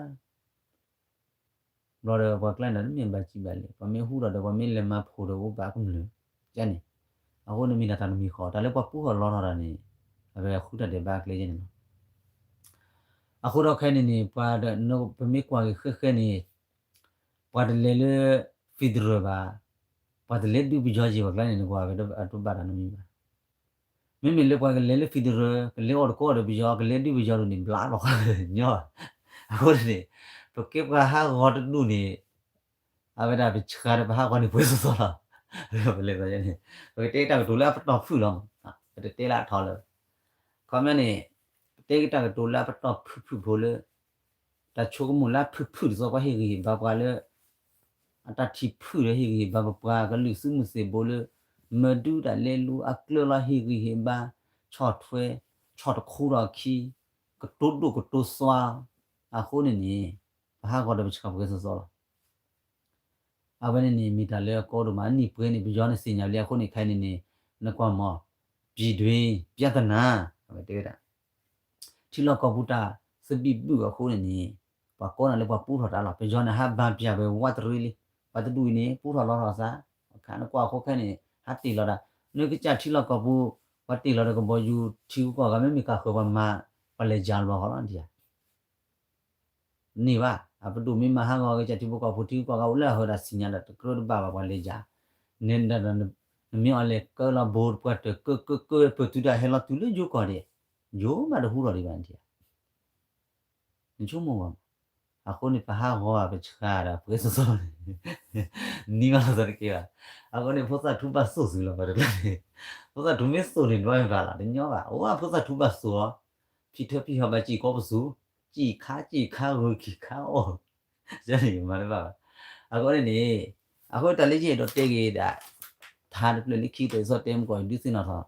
ဘျီဒီးပှၤကျါန့ၣ်တမ့ၢ်ဘၣ်စံးဘၣ်လဲၣ် ပှၤမ့ၢ်ဟူထီၣ်ဒီး ပှၤမ့ၢ်လဲၤမၤဖှိၣ်ဒီးအိၣ်ဘၣ်ကမျၢၢ် ကန့ၣ် အဃိန့ၣ်မ့ၢ်ဒၣ်တၢ်တမံၤဃီ တၢ်လၢပှၤပူထီၣ်လီထီၣ်တၢ်န့ၣ် အဝဲဃုတၢ်ဒဲးဘးအကျဲယဲန့ၣ်လီၤ. အဃိဒီးခဲန့ၣ်န့ၣ် ပှၤဒီး ပမ့ၢ်ကွၢ်က့ၤဃဲဃဲန့ၣ် ပှၤတလဲၤလၢ federal ဘၣ်, ပှၤတလဲၤဒုးပယီၤယံၤဘၣ်ကျါန့ၣ် နကွၢ်ဝဲအတဘၣ်တၢ်နီတမံၤဘၣ်. မ့မ့ၢ်လၢပှၤကလဲၤလၢ federal ကလဲၤအီၣ်တကိးဒီးပယီၤ ကလဲၤဒုးပယီၤဒိၣ်န့ၣ် ဘျါလီၤ ညီဘၣ်. အဃိန့ၣ် ပကဲပှၤဟးဂီၤတဒူၣ်န့ၣ် အဝဲဒၣ်ပဆှၢဒီးပဟးဂီၤန့ၣ်ပှဲၤစီစီလီၤ. ပလဲၤန့ၣ် ပကတဲတၢ်ကတိၤလၢအပတီၢ်ဖုၣ်လီၤ. ပတတဲလၢအထီလၢၤ ခီပညီန့ၣ် ပတဲက့ၤတၢ်ကတိၤလၢအပတီၢ်ဖုၣ်ဖုၣ်ဖိလၢ တၢ်ဆိကမိၣ်လၢအဖုၣ်ဖုၣ်ဒ်သိးပှၤဟ့ၣ်ဂံၢ်ဟ့ၣ်ဘါပှၤလၢ အတၢ်ထံၣ်ဖုၣ်ဒီးဟ့ၣ်ဂံၢ်ဟ့ၣ်ဘါပပှၤကလုာ်သုးမုၢ်သံၣ်ဘိလၢ မၤဒုးတၢ်လဲၤလူၤအကျၢၤလီၤဟ့ၣ်ဂံၢ်ဟ့ၣ်ဘါ ဆီၣ်ထွဲ ဆီၣ်တခူဒီးအခံ ကတိၤဒိၣ်ကတိၤသွါ အဃိန့ၣ်န့ၣ် ပဟးဂီၤဒီးပဆှၢပှဲၤစီစီလီၤ. အဝဲန့ၣ်န့ၣ် မ့ၢ်တၢ်လၢအကီဒိၣ်မး အနံၣ်ပှဲၤန့ၣ် ပယီၤန့ၣ်သ့ၣ်ညါလံအဃိန့ၣ် ခဲအံၤန့ၣ်န့ၣ် နကွၢ်မး ပြည်တွင်းပြဿနာ အဝဲတဲဝဲဒၣ် ထံလီၢ်ကီၢ်ပူၤတၢ်သဘံၣ်ဘုၣ်အဃိန့ၣ်န့ၣ် ပှၤကိးနၤလၢပှၤပူထီၣ်တၢ်လီၤ. ပယီၤန့ၣ် ဟးဘၣ်ပျၢ်ဝဲဝးတရံးလံ. ပှၤတဒူၣ်အံၤန့ၣ် ပူထီၣ်လီထီၣ်သး နကွၢ်အဃိခဲန့ၣ် ဟးတ့ၢ်လီၤဒၣ် နကစၢ်ထံလီၢ်ကီၢ်ပူၤ ပှၤတ့ၢ်လီၤဒီးကဘီယူၤထံဂုၤကီၢ်ဂၤ မ့မ့ၢ်ကဃၢၤပှၤမၤ ပှၤလဲၤယၤလီၤဃီလီၤ နထံၣ်ဧါ န့ၢ်ဘၣ် အပဒိၣ်မ့ၢ်မၤဟးဂီၤကစၢ်ထံဖိကီၢ်ဖိထံဂုၤကီၢ်ဂၤ အိၣ်လၢအဟၢဒီးသ့ၣ်ညါဒီး တကြၢးတဘၣ်ဘၣ်ပှၤလဲၤယၤ နမ့ၢ်အီၤလဲၤကၢလီၤဘိပှၤတၢၢ်ကၢကၢကၢ ပၢၢ်တုၤဒၣ်ဟဲလီၤတုၤလၢယိၤကီၢ်ဒဲး ယိၤမးတဟူထီၣ်ဒံးဘၣ်နထံၣ်ဧါ နဆိကမိၣ်ဘၣ်မး အဃိန့ၣ် ပဟးဂီၤပဆှၢဒီးပှဲၤစီစီန့ၣ် နံၤမးလီၤသးတက့ၢ်ဘၣ်. အဃိန့ၣ် ဖိသၣ်ထူဘၣ်သိၣ်သုးလီၤ ပှၤတကျါန့ၣ် ဖိသၣ်ထူမ့ၢ်သိၣ်န့ၣ် နဘၣ်မ့ၢ်ဘၣ်လီၤ တညီဘၣ် အိၣ်ဝဲဖိသၣ်ထူဘၣ်သိၣ်အီၤ ဖံထၢဖံဟီၣ်ဘၣ်စံၣ်ကီးပသူ စံၣ်ခါစံၣ်ခါဂုၤကံၣ်ခါအီၣ် ယန့ၣ်မၤတဘၣ်ဘၣ်. အဃိန့ၣ်န့ၣ် အဃိတၢ်လၢယအဲၣ်ဒိးတဲက့ၤဒၣ် ထါတဖျၢၣ်လၢခံကတၢၢ် ယသီၣ်တဲမုၢ်ကီၢ် ဒုးသ့ၣ်နီၣ်ထီၣ်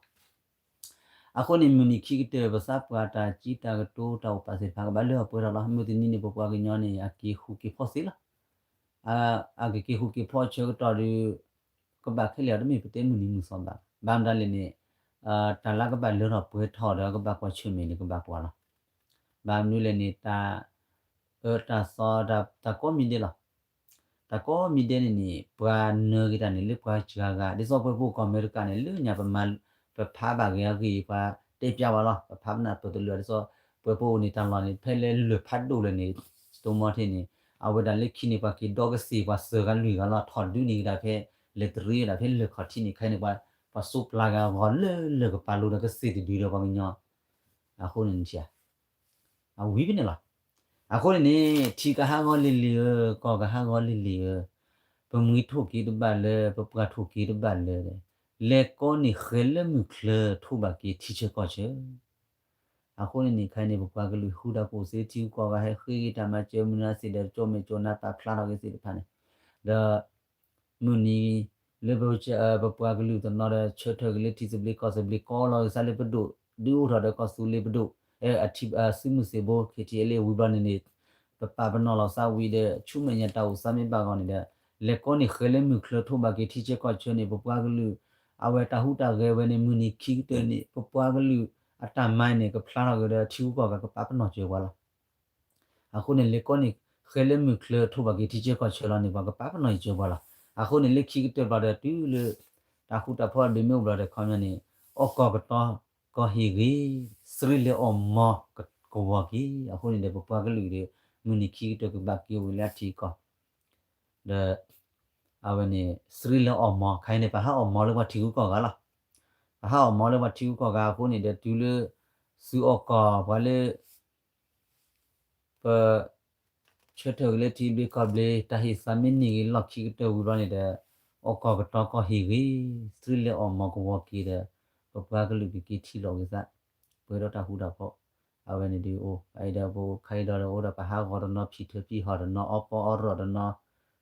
အဃိန့ၣ် မုၢ်နံၤခံကတၢၢ် ပသးပှၢ်တၢ်စံးတၢ်ကတိၤတၢ်အိၣ်ပာ်သ့ၣ်တဖၣ် ကဘၣ်လၢအပှဲၤထီၣ်လီၤ. မုၢ်တနံၤန့ၣ် ပပှၤကညီန့ၣ် အက့ၤဃူက့ၤဖိးသ့လီၤ. အကက့ၤဃူက့ၤဖိးဆၢကတီၢ်ဒီး ကဘၣ်ခဲလၢာ်အီၤ တမ့ၢ်ပတဲမုၢ်နံၤမုၢ်သီဘၣ်. ဘၣ်မတၤလဲၣ်န့ၣ် တၢ်လၢကဘၣ်လၢထီၣ်ပှဲၤထီၣ်ဒီး ကဘၣ်ကွၢ်ဆၢၣ်မဲာ်န့ၣ် ကဘၣ်ကွၢ်လီၤ. ဘၣ်မနုၤလဲၣ်န့ၣ် တၢ်အၢတၢ်သီ တၢ်ကိးမံၤဒဲးလီၤ. တၢ်ကိးမံၤဒဲးန့ၣ်န့ၣ် ပှၤနၢၤက့ၤတၢ်န့ၣ် လၢပှၤစှၤဂၤ ဒ်သိးပှၤဖိကီၢ်အမဲရကၤန့ၣ် လၢညါပမၤ ပဖးဘၣ်ဂ့ၤအဂ့ၢ် ပှၤတဲပျါဝဲလီၤ. ပဖးပနၢ်ပၢၢ်တလၢာ် ဒ်သိး ပှၤဖိန့ၣ် တၢ်လီၢ်န့ၣ် ဖဲလၢလၢၢ်ဖးဒိၣ်လဲၣ်န့ၣ် တမီထဲန့ၣ် အဝဲဒၣ်လၢခံန့ၣ် ပှၤက့ၤဒီကသ့ၣ် ပှၤသၢဂၤလွံၢ်ဂၤလီၤ ထီၣ်ဒုးန့ၢ်က့ၤတၢ်ဖဲ လဲၤတရံးဝဲဒၣ်ဖဲလၢၢ်ခီၣ်ထံးန့ၣ် ခဲအံၤန့ၣ် ပှၤ ပှၤစိးပျၢ်ဂၤဂီၤလၢလၢၢ်ကပၤလိၤဒီးကသ့ၣ်တဒုဒီးပှၤကညီ အဃိန့ၣ် အဝံၤဖဲန့ၣ်လီၤ. အဃိန့ၣ်န့ၣ် ထံကဟးဂီၤလံၤလံၤဧၢ, ကီၢ်ကဟးဂီၤလံၤလံၤဧၢ, ပမှံၤထိၣ်က့ၤတဘၣ်လၢၤ, ပပှၤထိၣ်က့ၤတဘၣ်လၢၤ, လဲၤကိးန့ၢ်ဃဲၤလၢမုၢ်ချၢ ထိၣ်ဘၣ်က့ၤထံဆၢကီၢ်ဆၢ. အဃိန့ၣ်န့ၣ် ခဲအံၤန့ၣ် ပပှၤကလုာ်ဃုတၢ်ကိၣ်သ့ ထံဂုၤကီၢ်ဂၤ ဟဲဃ့က့ၤတၢ်မၤစၢၤမုၢ်နၤသ့ၣ်ဒီး ကၠီမဲာ်ကၠီနါပာ်ဖျါထီၣ်က့ၤသ့ၣ်တဖၣ်န့ၣ်, ဒီး မုၢ်နံၤ လၢပ ပပှၤကလုာ်တနီၤဒီး ဆၢထၢၣ်က့ၤလၢထံသဘျ့ကီၢ်သဘျ့ ကိးလီၤက့ၤသးလၢပဒိၣ် ဒုးအိၣ်ထီၣ်ဒီးကီၢ်သူလ့ၤပဒိၣ် အထံ စုမုၢ်သံၣ်ဘိ ခ့ထံအလ့ၣ်ဝံၤဘျီန့ၣ်န့ၣ် ပပာ်ပနီၣ်လီၤသးဝံၤဒီး ဆူမဲာ်ညါတၢ်အိၣ်သးမ့ၢ်ဘၣ်ဂီၢ်န့ၣ်ဒီး လဲၤကိးန့ၢ်ဃဲၤလၢမုၢ်ချၢထိၣ်ဘၣ်က့ၤထံဆၢကီၢ်ဆၢန့ၣ် ပပှၤကလုာ် အဝဲတၢ်ဟူးတၢ်ဂဲၤဝဲန့ၣ် မုၢ်နံၤခံကတၢၢ်န့ၣ် ပပှၤကလုာ်အတၢ်မၤန့ၣ် ကဖျါထီၣ်က့ၤဒီးထံဂုၤကီၢ်ဂၤ ကပာ်ပနီၣ်စၢၤပှၤလီၤ. အဃိန့ၣ် လဲၤကိးန့ၢ်ဃဲၤလၢမုၢ်ချၢထိၣ်ဘၣ်က့ၤထံဆၢကီၢ်ဆၢလီၤန့ၣ် ပှၤကပာ်ပနီၣ်စၢၤပှၤလီၤ. အဃိန့ၣ် လၢခံကတၢၢ်ဘျီဒီး တုၤလၢ တၢ်ဃူတၢ်ဖိးအဘ့ၣ်မ့ၢ်အိၣ်ဘျီဒီး ခီပညီန့ၣ် အိၣ်ကီၢ်ကတီၤကီၢ်ဟ့ၣ်ဂ့ၤ, စရံလဲၤအီၣ်မီၤကဝီၤက့ၤ. အဃိန့ၣ်ဒီး ပပှၤကလုာ်ဒီး မုၢ်နံၤခံကတၢၢ်ကဘၣ်က့ၤအိၣ်ဝဲလၢအထံအကီၢ် ဒီး အဝဲန့ၣ် စရံလဲၤအီၣ်မီၤ ခါအံၤန့ၣ် ပဟးအီၣ်မီၤလၢပှၤထံဂုၤကီၢ်ဂၤလီၤ. ပဟးအီၣ်မီၤလၢပှၤထံဂုၤကီၢ်ဂၤအဃိန့ၣ်ဒီး တုၤလၢ သုးအီၣ်ကီၢ်ပှၤလၢ ပ ဆၢထၢၣ်က့ၤလၢထံဘျ့ကီၢ်ဘျ့ တၢ်ဟ့ၣ်သးမ့ၢ်န့ၢ်ဂ့ၤလီၢ်ခံကတၢၢ်ဝံၤဘျီန့ၣ်ဒီး အိၣ်ကီၢ်ကတီၤကီၢ်ဟ့ၣ်ဂ့ၤ, စရံလဲၤအီၣ်မီၤကဝီၤက့ၤဒီး ပပှၤကလုာ်ကက့ၤထံၣ်လိာ်က့ၤသး ပှဲၤဒီးတၢ်ဃူတၢ်ဖိး အဝဲန့ၣ်ဒုးအိၣ် အအံၤဒီးပခါအံၤဒီးအိၣ်ဒီးပဟးဂီၤတနီၤ ဖံးထၢဖံးဟီၣ်တနီၤ အီပီအီရီၣ်တနီၤ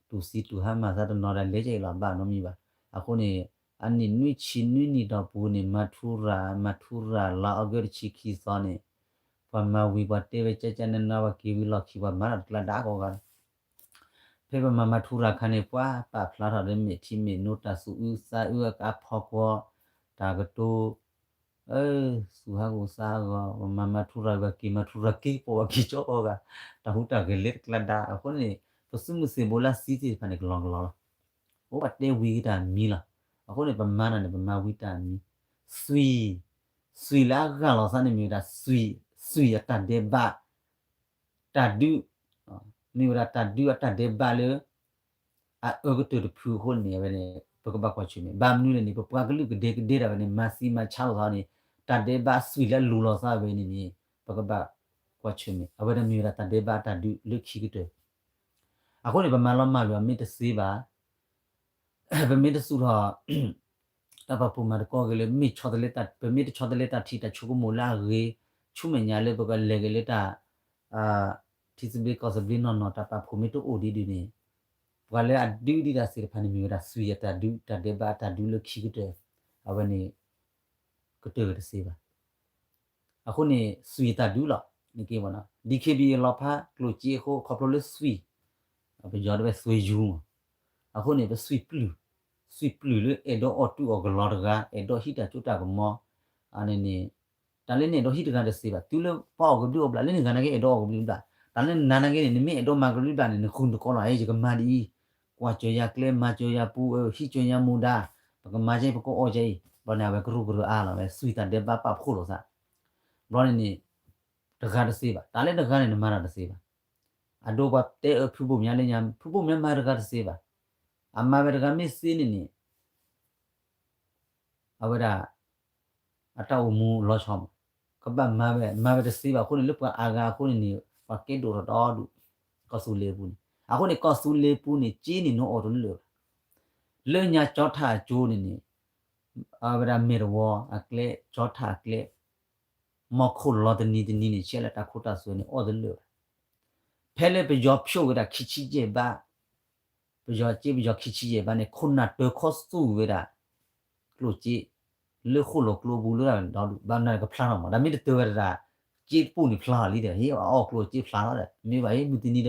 တူၢ်စံတူၢ်ဟါမၢ်သးတနီၤဒီး လဲၤကဲအံၤလီၤ ဘၣ်နီတမံၤဘၣ်. အဃိန့ၣ် အနံၣ်နွံဆံနွံနံၣ်တီၢ်ပူၤန့ၣ် မၤထူရၤ မၤထူရၤ လါအီကူးတဆံခံသီန့ၣ် ပှၤမၤဝံၤပှၤတဲဝဲကၠၢကၠၢနါနါ ပှၤက့ၤဝံၤလီၢ်ခံ ပှၤမၤတၢ်တကျါဒါကိးဂၤ ဖဲပမၤမၤထူရၤအခါန့ၣ် ပှၤပာ်ဖျါထီၣ်ဒီးမဲာ်ထံမဲာ်နိ တၢ်သူၣ်အုးသးအုးအကါဖီကွီ တၢ်ကတိၤ အၢ သူၣ်ဟးဂီၤသးဟးဂီၤ ပမၤမၤထူရၤ ပှၤက့ၤမၤထူရၤက့ၤ ပိာ်ပှၤက့ၤကၠီကိးဂၤ တၢ်ဟူးတၢ်ဂဲၤလဲၤတကျါဒါ အဃိန့ၣ် ပသုးမုၢ်သံၣ်ဘိလၢအသံသ့ၣ်တဖၣ်န့ၣ် ကလီကလီလီၤ. အိၣ်ပှၤတဲဝံၤက့ၤတၢ်မံၤလီၤ. အဃိန့ၣ် ပမၤတၢ်န့ၣ် ပမၤဝံၤတၢ်မံၤ သွံၣ်, သွံၣ်လၢအဂၢ်လီၤသးန့ၣ်မ့ၢ်ဝဲဒၣ် သွံၣ်အတၢ်ဒဲးဘး တၢ်ဒုး မ့ၢ်ဝဲဒၣ်တၢ်ဒုးအတၢ်ဒဲးဘးလၢ အအၢကတၢၢ်တဖုအဃိန့ၣ် အဝဲန့ၣ် ပကဘၣ်ကွၢ်ဆၢၣ်မဲာ် ဘၣ်မနုၤလဲၣ်န့ၣ် ပပှၤကလုာ်ကဒဲကဒဲဒၣ်ဝဲန့ၣ် မၤသံမၤဆါလိာ်သးန့ၣ် တၢ်ဒဲးဘးသွံၣ်လၢအလူၤလီၤသးဝဲန့ၣ်န့ၣ် ပကဘၣ်ကွၢ်ဆၢၣ်မဲာ် အဝဲဒၣ်မ့ၢ်ဝဲဒၣ်တၢ်ဒဲးဘးအတၢ်ဒုးလၢခံကတၢၢ် အဃိန့ၣ် ပမၤလီၤမၢ်လီၤမ့ၢ်တသ့ဘၣ် ပမ့ၢ်တသူၣ်ထီၣ် တၢ်ပာ်ဖှိၣ်မၤသကိးက့ၤလၢ မ့ၢ်ဆီတလဲတၢ် ပမ့ၢ်တဆီတလဲတၢ်ထံၣ်တၢ်ဆိကမိၣ်လၢအဂ့ၤ ဆူမဲာ်ညါလၢပကလဲၤက့ၤလၢတၢ် ထံသဘျ့ကီၢ်သဘျ့နီၢ်နီၢ် တၢ်ပာ်ဖှိၣ်မ့ၢ်တအိၣ်ဒ်ဒုးန့ၣ် ပှၤလၢအဒုးဒံးတၢ်သ့ၣ်တဖၣ်န့ၣ် မ့ၢ်ဝဲဒၣ်သွံၣ်အတၢ်ဒုး တၢ်ဒဲးဘးအတၢ်ဒုးလၢခံကတၢၢ် အဝဲန့ၣ် ကတၢၢ်ဝဲတသ့ဘၣ် အဃိန့ၣ် သွံၣ်အတၢ်ဒုးလီၤ နက့ ဒီး DKBA လီၤဖး ကျိၣ်စ့အဃိ ခီဖျိလၢသွံၣ် ပယီၤတဲဝဲသွံၣ်ယူၤမး အဃိန့ၣ် ပသွံၣ်ပျုၢ် သွံၣ်ပျုၢ်လၢအဲၣ်ဒိးအီၣ်တူၢ်အီၣ်ကလီတဂၤ အဲၣ်ဒိးဟံးတၢ်စိတၢ်ကမီၤ အန့ၣ်န့ၣ် တၢ်လၢနအဲၣ်ဒိးဟံးတဂၤတသ့ဘၣ် တုၤလၢပှၤအီၣ်ကဘျုးအီၣ်ဘျၣ် လၢနဂၤနာ်က့အဲၣ်ဒိးအီၣ်ကဘျုးဘျၣ် တၢ်လၢနၤနာ်က့န့ၣ် နမ့ၢ်အဲၣ်ဒိးမၤကဘျုးဘျၣ်န့ၣ် နဃုနသကိးလီၤ ယကမၤဒ်အံၤ ကွၢ်စၢၤယၤကျဲ မၤစၢၤယၤပူၤ ဟံးစၢၤယၤမူဒါ ပကမၤကဲ ပကအီၣ်ကဲအံၤ ဘျီန့ၣ် အဝဲကရူၢ်ကရၢအါလီၤ အဝဲသွံၣ်တၢ်ဒဲးဘးပာ်ဖှိၣ်လိာ်သး ဘျီန့ၣ်န့ၣ် တဂၤတသ့ဘၣ် တၢ်လၢတဂၤန့ၣ် နမၤတၢ်တသ့ဘၣ် အဒိပှၤတဲအၢဖုဘိၣ်မၠါလၢညါ ဖုဘိၣ်မၠါမၤတဂၤတသ့ဘၣ် အမၤဝဲတဂၤမ့ၢ်သ့န့ၣ်န့ၣ် အဝဲဒၣ် အတၢ်အိၣ်မူလီၤဆီမး ကဘၣ်မၤဝဲ မၤဝဲတသ့ဘၣ်အဃိန့ၣ် လၢပှၤအါဂၤအဃိန့ၣ်န့ၣ် ပှၤကဲဒိၣ်ထီၣ်ဒီဒူၣ် ကီၢ်သူလ့ၤပူၤန့ၣ် အဃိန့ၣ် ကီၢ်သူလ့ၤပူၤန့ၣ် က့န့ၣ်နအိၣ်တလၢာ်ဘၣ် လၢညါကၠီထၣ်အကၠိန့ၣ်န့ၣ် အဝဲဒၣ်မဲာ်တဝီအကျဲ ကၠီထၣ်အကျဲ မီၤခိၣ်လီၤတနံၤတနံၤန့ၣ် ဆဲးလၢတၢ်ခိတၢ်သွဲန့ၣ် အီၣ်တလၢာ်ဘၣ် ဖဲလၢပယီၤဖျိးဝဲဒၣ်ခံဆံယဲၢ်ဘး ပယီၤက့ ပယီၤခံဆံယဲၢ်ဘးန့ၣ် ခိၣ်နၢ်တၢၤခီသူၣ်ဝဲဒၣ် ကျိၣ်စ့ လၢဃိၣ်လီၤကျိပူၤလၢဒီဒူၣ် ဘၣ်မနုၤကဖျါထီၣ်မး တၢ်မ့ၢ်တတၢၤဝဲဒၣ် က့တပူၤန့ၣ်ဖျါလီၤလံဒီး ဟ့ၣ်အီၣ်ကျိၣ်စ့ဖျါလီၤဒီး မ့ၢ်ဘၣ်ဟ့ၣ်မုၢ်တနံၤဒီး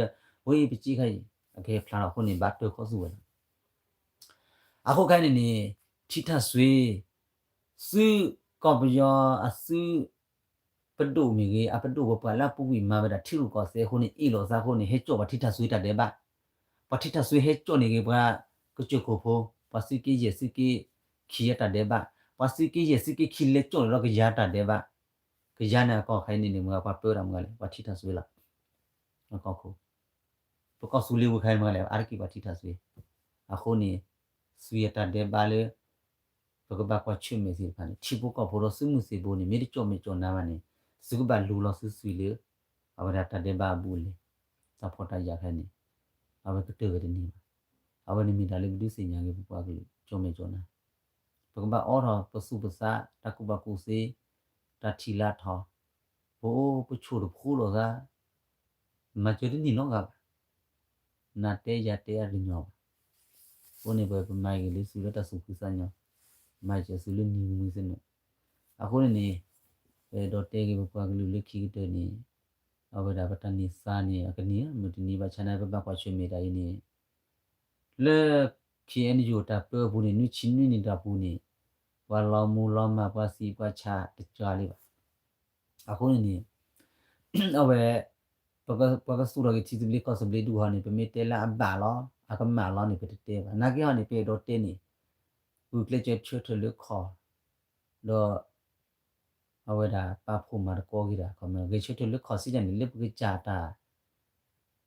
ဝဲပစ့ခါအံၤ အကဟဲဖျါထီၣ်အဃိန့ၣ် ဘၣ်တၢၤခီသူၣ်ဝဲလီၤ အဃိခဲအံၤန့ၣ်န့ၣ် ထံထၣ်စွ့ သုးကီၢ်ပယီၤအသုး ပဒိၣ်မ့ၢ်ဂ့ၤ အပဒိၣ်ပပှၤလၢအပူၤကွံာ်မၤဝဲဒၣ်ထံရူၢ်ကီၢ်သဲးအဃိန့ၣ် အ့ၣ်လိာ်သးအဃိန့ၣ် ဟဲစိာ်ပှၤထံထၣ်စွ့တၢ်ဒဲးဘး ပှၤထံထၣ်စွ့ဟဲစိာ်န့ၢ်က့ၤပှၤကစၢၢ်ခိၣ်ဖိ ပှၤသုးက့ယဲၢ်သုးက့ခံအတၢ်ဒဲးဘး ပှၤသုးက့ယဲၢ်သုးက့ခံလဲၤစိာ်န့ၢ်ဒီးကယၤတၢ်ဒဲးဘး ကယၤန့ၣ်အကီၢ်ခါအံၤန့ၣ်န့ၣ် မ့ၢ်ပှၤပၢတၢ်မနုၤလဲၣ် ပှၤထံထၣ်စွ့လီၤ အကီၢ်ခိၣ် ပကီၢ်သူလ့ၤပူၤခါအံၤမနုၤလဲၣ် အါတက့ၢ်ပှၤထံထၣ်စွ့ အဃိန့ၣ် စွ့အတၢ်ဒဲးဘးလၢ ပကဘၣ်ကွၢ်ဆၢၣ်မဲာ်သ့ၣ်တဖၣ်န့ၣ် ထံဖိကီၢ်ဖိဒီးသုးမုၢ်သံၣ်ဘိန့ၣ် မ့ၢ်တကၠီၣ်မဲာ်ကၠီၣ်နါဘၣ်န့ၣ် သုကဘၣ်လူလီၤသုသွံၣ်လၢ အဝဲဒၣ်တၢ်ဒဲးဘးအဘူးအလဲ တၢ်ဖှီၣ်တၢ်ယာ်ခဲအံၤန့ၣ် အဝဲကတၢၢ်ဝဲတန့ၢ်ဘၣ်. အဝဲန့ၣ်မ့ၢ်တၢ်လၢပဒုးသ့ၣ်ညါက့ၤပပှၤကလုာ် ကၠီၣ်မဲာ်ကၠီၣ်နါ ပကဘၣ်အိးထီၣ်ပသူၣ်ပသး တၢ်ကူၣ်ဘၣ်ကူၣ်သ့ တၢ်ထံၣ်လၢထီၣ် ပအိၣ်ပဆိၣ်တဖိးလိာ်သး မၤစၢၤတန့ၢ်နီတဂၤဘၣ်. နၤတဲယၤတဲအတညီဘၣ်. အဃိန့ၣ် ပမၤဂ့ၤလၢသုးလၢတၢ်သူၣ်ဖှံသးညီ, မၤစၢၤသုးလၢနံၤမံၤသ့ၣ်န့ၣ်. အဃိန့ၣ်န့ၣ် ပအဲၣ်ဒိးတဲက့ၤပပှၤကလုာ်လၢခံကတၢၢ်န့ၣ် အဝဲဒၣ်ပတၢ်န့ၢ်သါန့ၣ် အကန့ၢ်မုၢ်တနံၤဘၣ်ဆၣ်န့ၣ် ပဘၣ်ကွၢ်ဆၢၣ်မဲာ်တၢ်အံၤန့ၣ် လၢ K N U တၢ်ပၢအပူၤန့ၣ် နွံဆံနွံနံၣ်တၢ်ပူၤန့ၣ် ပှၤလီၤမူလီၤမၢ် ပှၤသံပှၤဆါတကးလံဘၣ်. အဃိန့ၣ်န့ၣ် အဝဲ ပှၤကသူၣ်ထီၣ်က့ၤထံသဘျ့ကီၢ်သဘျ့ဒူၣ်ဟီန့ၣ် ပမ့ၢ်တဲလၢအဘၣ်လီၤ အကမၣ်လီၤန့ၣ် ပတတဲဘၣ်. နာ်က့ဟီန့ၣ် ပအဲၣ်ဒိးတဲန့ၣ် ဂုာ်ကျဲးစၢးဆၢထၢၣ်လၢခီၣ် ဒီး အဝဲဒၣ်ပာ်ဖှိၣ်မၤသကိးက့ၤတၢ် ဂဲၤဆၢထၢၣ်လၢခီၣ်စံးဒ်န့ၣ် လၢပကစၢ်တၢ်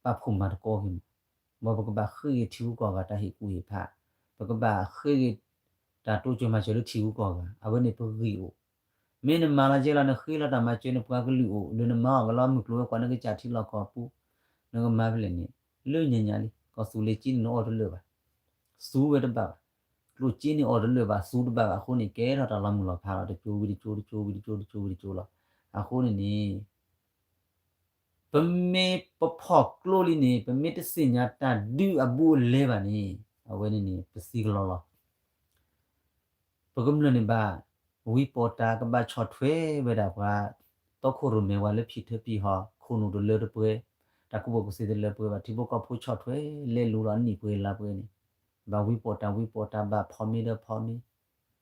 ပာ်ဖှိၣ်မၤသကိးက့ၤမး, မ်ပကဘၣ်ဃ့က့ၤထံဂုၤကီၢ်ဂၤတၢ်ဟ့ၣ်ကူၣ်ဟ့ၣ်ဖး, ပကဘၣ်ဃ့က့ၤ တၢ်တိစၢၤမၤစၢၤလၢထံဂုၤကီၢ်ဂၤ, အဝဲန့ၣ်ပဂံၢ်အိၣ်. မ့ၢ်နမၤလီၤကဲလီၤ နဃ့လီၤတၢ်မၤစၢၤ နပှၤကလုာ်အိၣ် ဒီးနမၤအီၣ်ကလီမုၢ်ကျိၤဝဲၤကွာ် နကစၢ်ထံလီၢ်ကီၢ်ပူၤ နကမၤဖဲလဲၣ်န့ၣ် လၢညါညါလံ ကီၢ်သူလ့ၤက့န့ၣ်နအီၣ်တလၢာ်ဘၣ်, သူဝဲတဘၣ်ဘၣ်, ကျိၣ်က့န့ၣ်အီၣ်တလၢာ်ဘၣ် သူတဘၣ်ဘၣ်အဃိန့ၣ် ကဲထီၣ်တၢ်လီၤမုၢ်လီၤဖးလီၤ တကၠိဝံၤတကၠိ တကၠိဝံၤတကၠိ တကၠိဝံၤတကၠိလီၤ. အဃိန့ၣ်န့ၣ် ပမ့ၢ်ပဖီၣ်ကျိလံန့ၣ် ပမ့ၢ်တသ့ၣ်ညါတၢ်ဒုးအဘူးအလဲဘၣ်န့ၣ် အဝဲန့ၣ်န့ၣ် ပသံကလီလီၤ. ပကမျၢၢ်န့ၣ်ဘၣ် ဝံပီၣ်တၢ် ကဘၣ်ဆီၣ်ထွဲဝဲဒၣ်ပှၤ တီခိၣ်ရိၣ်မဲဝါလၢဖံးထၢဖံးဟီၣ် ခိၣ်နူာ်တလၢတပှဲၤ, တၢ်ကူၣ်ဘၣ်ကူၣ်သ့တလၢပှဲၤဘၣ် ထံဖိကီၢ်ဖိဆီၣ်ထွဲလဲၤလူၤလီၤ နံၣ်ပှဲၤလါပှဲၤန့ၣ် ဘၣ်ဝံပီၣ်တၢ်ဝံပီၣ်တၢ် ဘၣ်ဖီမ့ၤဒီးဖီမ့ၤ,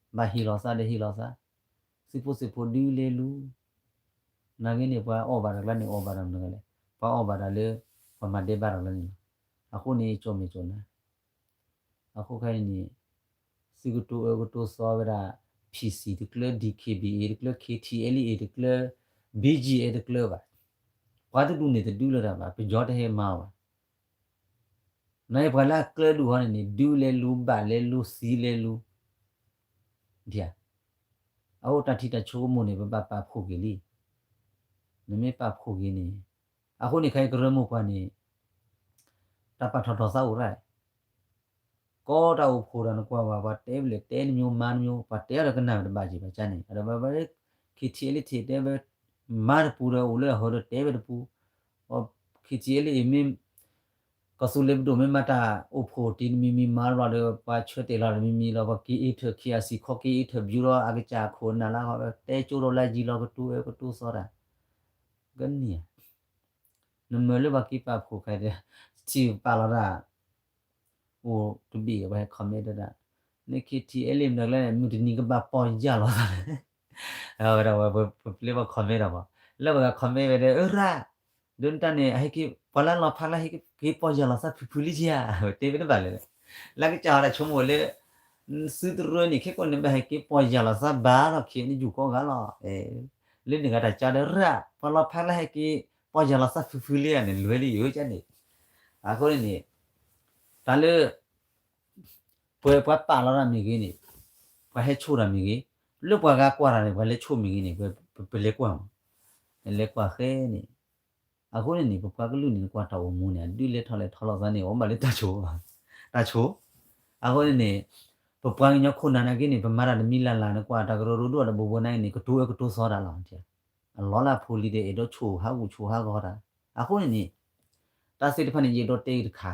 ဘၣ်ဟ့ၣ်လီၤသးဒီးဟ့ၣ်လီၤသး, သုးဖိသံၣ်ဖိဒုးလဲၤလူၤ နာ်က့န့ၣ် ပှၤအီၣ်ဘၣ်တၢ်ကျါန့ၣ် အီၣ်ဘၣ်တၢ်မနုၤလဲၣ်, ပှၤအီၣ်ဘၣ်တၢ်လၢ ပှၤမၤဒဲးဘးတၢ်ကျါန့ၣ်လီၤ. အဃိန့ၣ် ကၠီၣ်မဲာ်ကၠီၣ်နါ အဃိခဲအံၤန့ၣ် သုကတိၤအၢကတိၤသီဝဲဒၣ် P C တကျၢ D K B A တကျၢ K T L A တကျၢ B G F တကျၢဘၣ်. ပှၤတဒူၣ်န့ၣ်တဒုးလၢၤတၢ်ဘၣ် ပယီၤတဟဲမၤအီၤဘၣ်. နပှၤလၢအကျၢဒူၣ်ဟီန့ၣ်န့ၣ် ဒုးလဲၤလူၤ ဘၣ်လဲၤလူၤ သံလဲၤလူၤ ဒ် အအိၣ်တၢ်ထံၣ်တၢ်ဆိကမိၣ်န့ၣ် ပဘၣ်ပာ်ဖှိၣ်က့ၤလံ. နမ့ၢ်ပာ်ဖှိၣ်က့ၤန့ၣ် အဃိန့ၣ် ခဲအံၤကရၢမိၢ်ပှၢ်န့ၣ် တၢ်ပာ်ထီၣ်ထီၣ်သးအိၣ်ရၣ် ကီတၢ်အိၣ်ဖှိၣ်ဒီးနကွၢ်ဘၣ် ပှၤတဲဝဲလဲၣ် တဲနမျိုး မၤနမျိုး ပှၤတဲအီၤဒီးကနၣ်ဝဲတဘၣ်က့ၤဘၣ်ကန့ၣ် အဒီးဘၣ်ဝဲ K T L A တဲဝဲ မၤတပူၤဒီးအိၣ်လၢအဟၢဒီးတဲဝဲတပူၤ K T L A မ့ၢ် ကီၢ်သူလ့ၤပဒိၣ်မ့ၢ်မၤတၢ်အိၣ်ဖှိၣ်တံၤတမံၤမံၤမၤလီၤဒီး ပှၤဆၢတဲာ်လီၤတမံၤမံၤလီၤ ပှၤက့ၤအ့ၣ်ထၢၣ် K I C ခီက့ၤအ့ၣ်ထၢၣ် ဘယူဒီးအကစၢ်အခိၣ်အနၢ်လၢ တဲကၠိဒီးလၢယံၤလီၤ ကတိၤအၢကတိၤသီတၢ် ကန့ၢ် နမၢလၢပှၤက့ၤပာ်ဖှိၣ်ခဲအံၤ ထံၣ်ပာ်လီၤတၢ် အိၣ်တဘ့ၣ် ပှၤဟဲ comment တၢ် န K T L A မနုၤလဲၣ် မုၢ်တနံၤကဘၣ်ပီၢ်ယၢ်လီၤသး ဝဲဒၣ်ဝဲ ပပျဲပှၤ comment ဒီးမး လၢပှၤ comment ဝဲဒၣ် အၢရၣ် ဒိးနတၢ်န့ၣ် အဟဲက့ၤ ပှၤလၢလီၤဖးလၢဟဲက့ၤပီၢ်ယၢ်လီၤသးဖုဖုလံယၤ တဲဝဲတဘၣ်လဲၣ် လၢကစၢ်ဟီတၢ်ဆိကမိၣ်လၢ သုတရၢန့ၣ် ခဲကိာ်န့ၣ် ဘၣ်ဟဲက့ၤပီၢ်ယၢ်လီၤသးဘၣ်လီၤ ခံန့ၣ်ယူၢ်ကိးဂၤလီၤ လၢန့ၣ်ဂၤတၢ်ကၢဒီးရၣ် ပှၤလီၤဖးလၢဟဲက့ၤ ပီၢ်ယၢ်လီၤသးဖုဖုလံယၤန့ၣ် လွဲလံယိၤကန့ၣ် အဃိန့ၣ်န့ၣ် တၢ်လၢ ပှၤပာ်လီၤတၢ်မ့ၢ်ဂ့ၤန့ၣ် ပှၤဟဲဆိၣ်တၢ်မ့ၢ်ဂ့ၤ လၢပှၤဂၤကွၢ်တၢ်န့ၣ် ပှၤလဲၤဆိၣ်မ့ၢ်ဂ့ၤန့ၣ် ပလဲၤကွၢ်မး လဲၤကွၢ်ဃဲန့ၣ် အဃိန့ၣ်န့ၣ် ပပှၤကလုာ်န့ၣ် နကွၢ်တၢ်အိၣ်မူန့ၣ် အဒုးလဲၤထီၣ်လဲၤထီလီၤသးန့ၣ် အိၣ်ဘၣ်လၢတၢ်ဆိၣ် တၢ်ဆိၣ် အဃိန့ၣ်န့ၣ် ပပှၤကညီခိၣ်နၢ်နာ်က့န့ၣ် ပမၤတၢ်တမံၤလၢ်လၢ် နကွၢ်တၢ်ကရၢကရိဒိၣ်ဒီးဘိဘိနာ်က့န့ၣ် ကတိၤအၢကတိၤသီတၢ်လီၤ အလီၢ်လၢအဖိလံၤဒီး အဲၣ်ဒိးဆိၣ်ဟးဂူာ်ဆိၣ်ဟးဂီၤတၢ် အဃိန့ၣ်န့ၣ် တၢ်သ့ၣ်တဖၣ်န့ၣ် ယအဲၣ်ဒိးတဲအံၤတခါ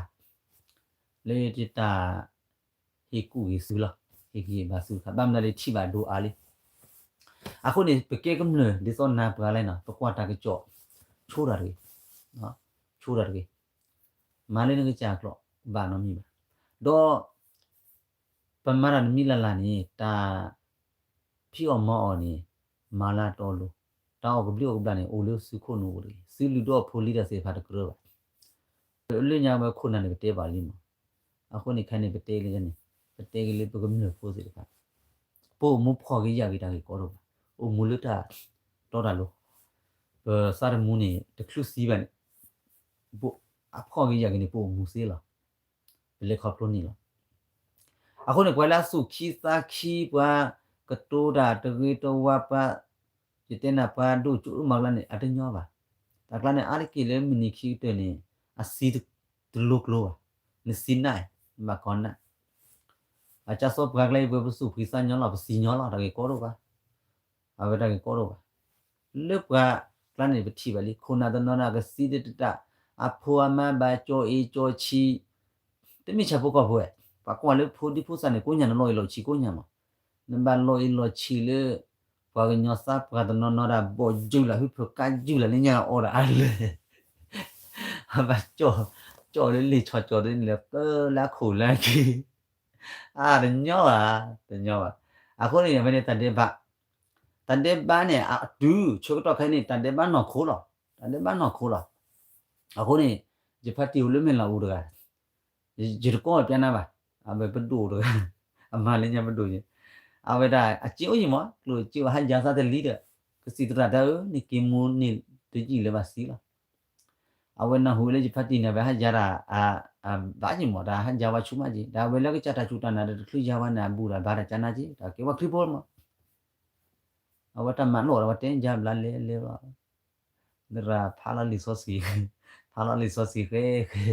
လၢယတၢ် ဟ့ၣ်ကူၣ်က့ၤသုလီၤ ဟ့ၣ်ဂံၢ်ဟ့ၣ်ဘါသုတခါ ဘၣ်မနုၤလၢထံၣ်ဘၣ်ဒိအါလံ အဃိန့ၣ် ပကဲကမျၢၢ်ဒ်သိးနၤပှၤလၢန့ၣ် ပကွၢ်တၢ်ကစီၣ် ဆိဒၣ်တဂ့ၤ ဆိဒၣ်တဂ့ၤ မၤလၢနကစၢ်ကျိာ် ဘၣ်နီတမံၤဘၣ် ဒီး ပမၤတၢ်တမံၤလၢ်လၢ်န့ၣ် တၢ် ဖံးအီၣ်မၤအီၣ်န့ၣ် မၤလၢအတီအလိၤ, တၢ်အီၣ်ကဘျံးအီၣ်ကဘျၣ်န့ၣ် အိၣ်လၢသုခိၣ်နူာ်အိၣ်တဂ့ၤ, သုလုၢ်ဒိၣ်ဖိလံၤတၢ်သ့ၣ်တဖၣ်တကြၢးဘၣ်. လၢညါဝဲခိၣ်နၢ်န့ၣ် ပတဲဘၣ်လံမး, အဃိန့ၣ်ခဲန့ၣ် ပတဲလၢန့ၣ် ပတဲက့ၤလၢပကမျၢၢ်ဖိသ့ၣ်တဖၣ်, ပအိၣ်မူဖှီၣ်က့ၤယာ်က့ၤတၢ်ဂ့ၢ်ကီတအိၣ်ဘၣ်, အိၣ်မူလၢတၢ်တီတၢ်လိၤ, ပသးတမူန့ၣ် တချုးသံဘၣ်န့ၣ် ပအိၣ်အဖှီၣ်က့ၤယာ်က့ၤန့ၣ် ပအိၣ်မူသ့လီၤ. ပလဲၤခီဖျိန့ၣ်လီၤ. အဃိန့ၣ် ပှၤလၢအသူၣ်ခံသးခံ ပှၤကတိၤတၢ်တဂ့ၤတဝါ ပှၤ ယတဲနၤ ပှၤဒိၣ်ကၠိမၤကျါန့ၣ် အတညီဘၣ်. တၢ်ကျါန့ၣ် အါတက့ၢ်လၢမုၢ်နံၤခံကတၢၢ်န့ၣ် အသံတလိၤကျိဘၣ်. နသံနး နဘၣ်ကီနး, အကၢ်စီပှၤကျါအံၤ ပဝဲပသူၣ်ဖှံသးညီလီၤ ပသံညီလီၤ တၢ်ဂ့ၢ်ကီတအိၣ်ဘၣ်. အဝဲတၢ်ဂ့ၢ်ကီတအိၣ်ဘၣ်. လၢပှၤကျါန့ၣ် ပထံၣ်ဘၣ်လံ ခိၣ်နၢ်တနီၤန့ၣ် ကသံတတၢ်, အဖိအမါဘၣ်ကၠီၣ်အ့ၣ်ကၠီၣ်ဆံး, တမ့ၢ်ဆၣ်ဖိကီၢ်ဖိဝဲ, ပှၤကွၢ်လၢဖိဒံဖိသၣ်န့ၣ် ကိးညါနလီၤအ့ၣ်လီၤဆံးကိးညါမး, နဘၣ်လီၤအ့ၣ်လီၤဆံးလၢ ပှၤကညီသးပှၢ်တနီၤနီၤဒၣ် ဘီၣ်ယုၢ်လၢဟုဖၢကါယုၢ်လၢလၢညါအီၣ်ဒီးအါလၢာ်, ဘၣ်ကၠီၣ်, ကၠီၣ်လၢလံာ်ဆီကၠီၣ်ဒ်န့ၣ်လၢ ကလၢခိၣ်လၢခံ, အါတညီဘၣ်, တညီဘၣ်. အဃိန့ၣ် အဝဲန့ၣ်တၢ်ဒဲးဘး, တၢ်ဒဲးဘးန့ၣ် အတုၤဆၢကတီၢ်ခဲအံၤန့ၣ် တၢ်ဒဲးဘးနီၢ်ခိလီၤ, တၢ်ဒဲးဘးနီၢ်ခိလီၤ. အဃိန့ၣ် ယဖါတံၢ်အိၣ်လၢမဲၢ်လးအူတဂၤ ယတကိးပျါနၤဘၣ်, အဝဲပဒိၣ်တဂၤ, အမၤလၢညါပဒိၣ်ယဲ, အဝဲဒၣ်အစ့အိၣ်ယံၤမး ကျိၣ်စ့ဝဲဟးယၤသးတလံဒီး, ကစံးသရၣ်တၢ်ဧၢ နက့ၤမူန့ၣ်တယံာ်လၢၤဘၣ်သံလီၤ. အဝဲနၢ်ဟူလၢယဖါတံၢ်န့ၣ် အဝဲဟးယၤတၢ်, ဘၣ်ယံၤမး တၢ်ဟးယၤဝဲဆူၣ်မးက့ၤ ဒီးအဝဲလၢကစၢ်တၢ်စူၢ်တၢ်နာ်ဒီးတချုးယၤဝဲန့ၣ် အဘူးဒီးဘါတၢ်ကၠါနါက့ၤ တၢ်ကဲဝဲခရံာ်ဖိမး အဝဲတၢ်မၤလိာ်ဒီးဝဲတဲယါဘျါလဲၤလဲၤလီၤ, သရၣ်ဖးလီၤလံာ်စီဆှံ, ဖးလီၤလံာ်စီဆှံဃဲဃဲ,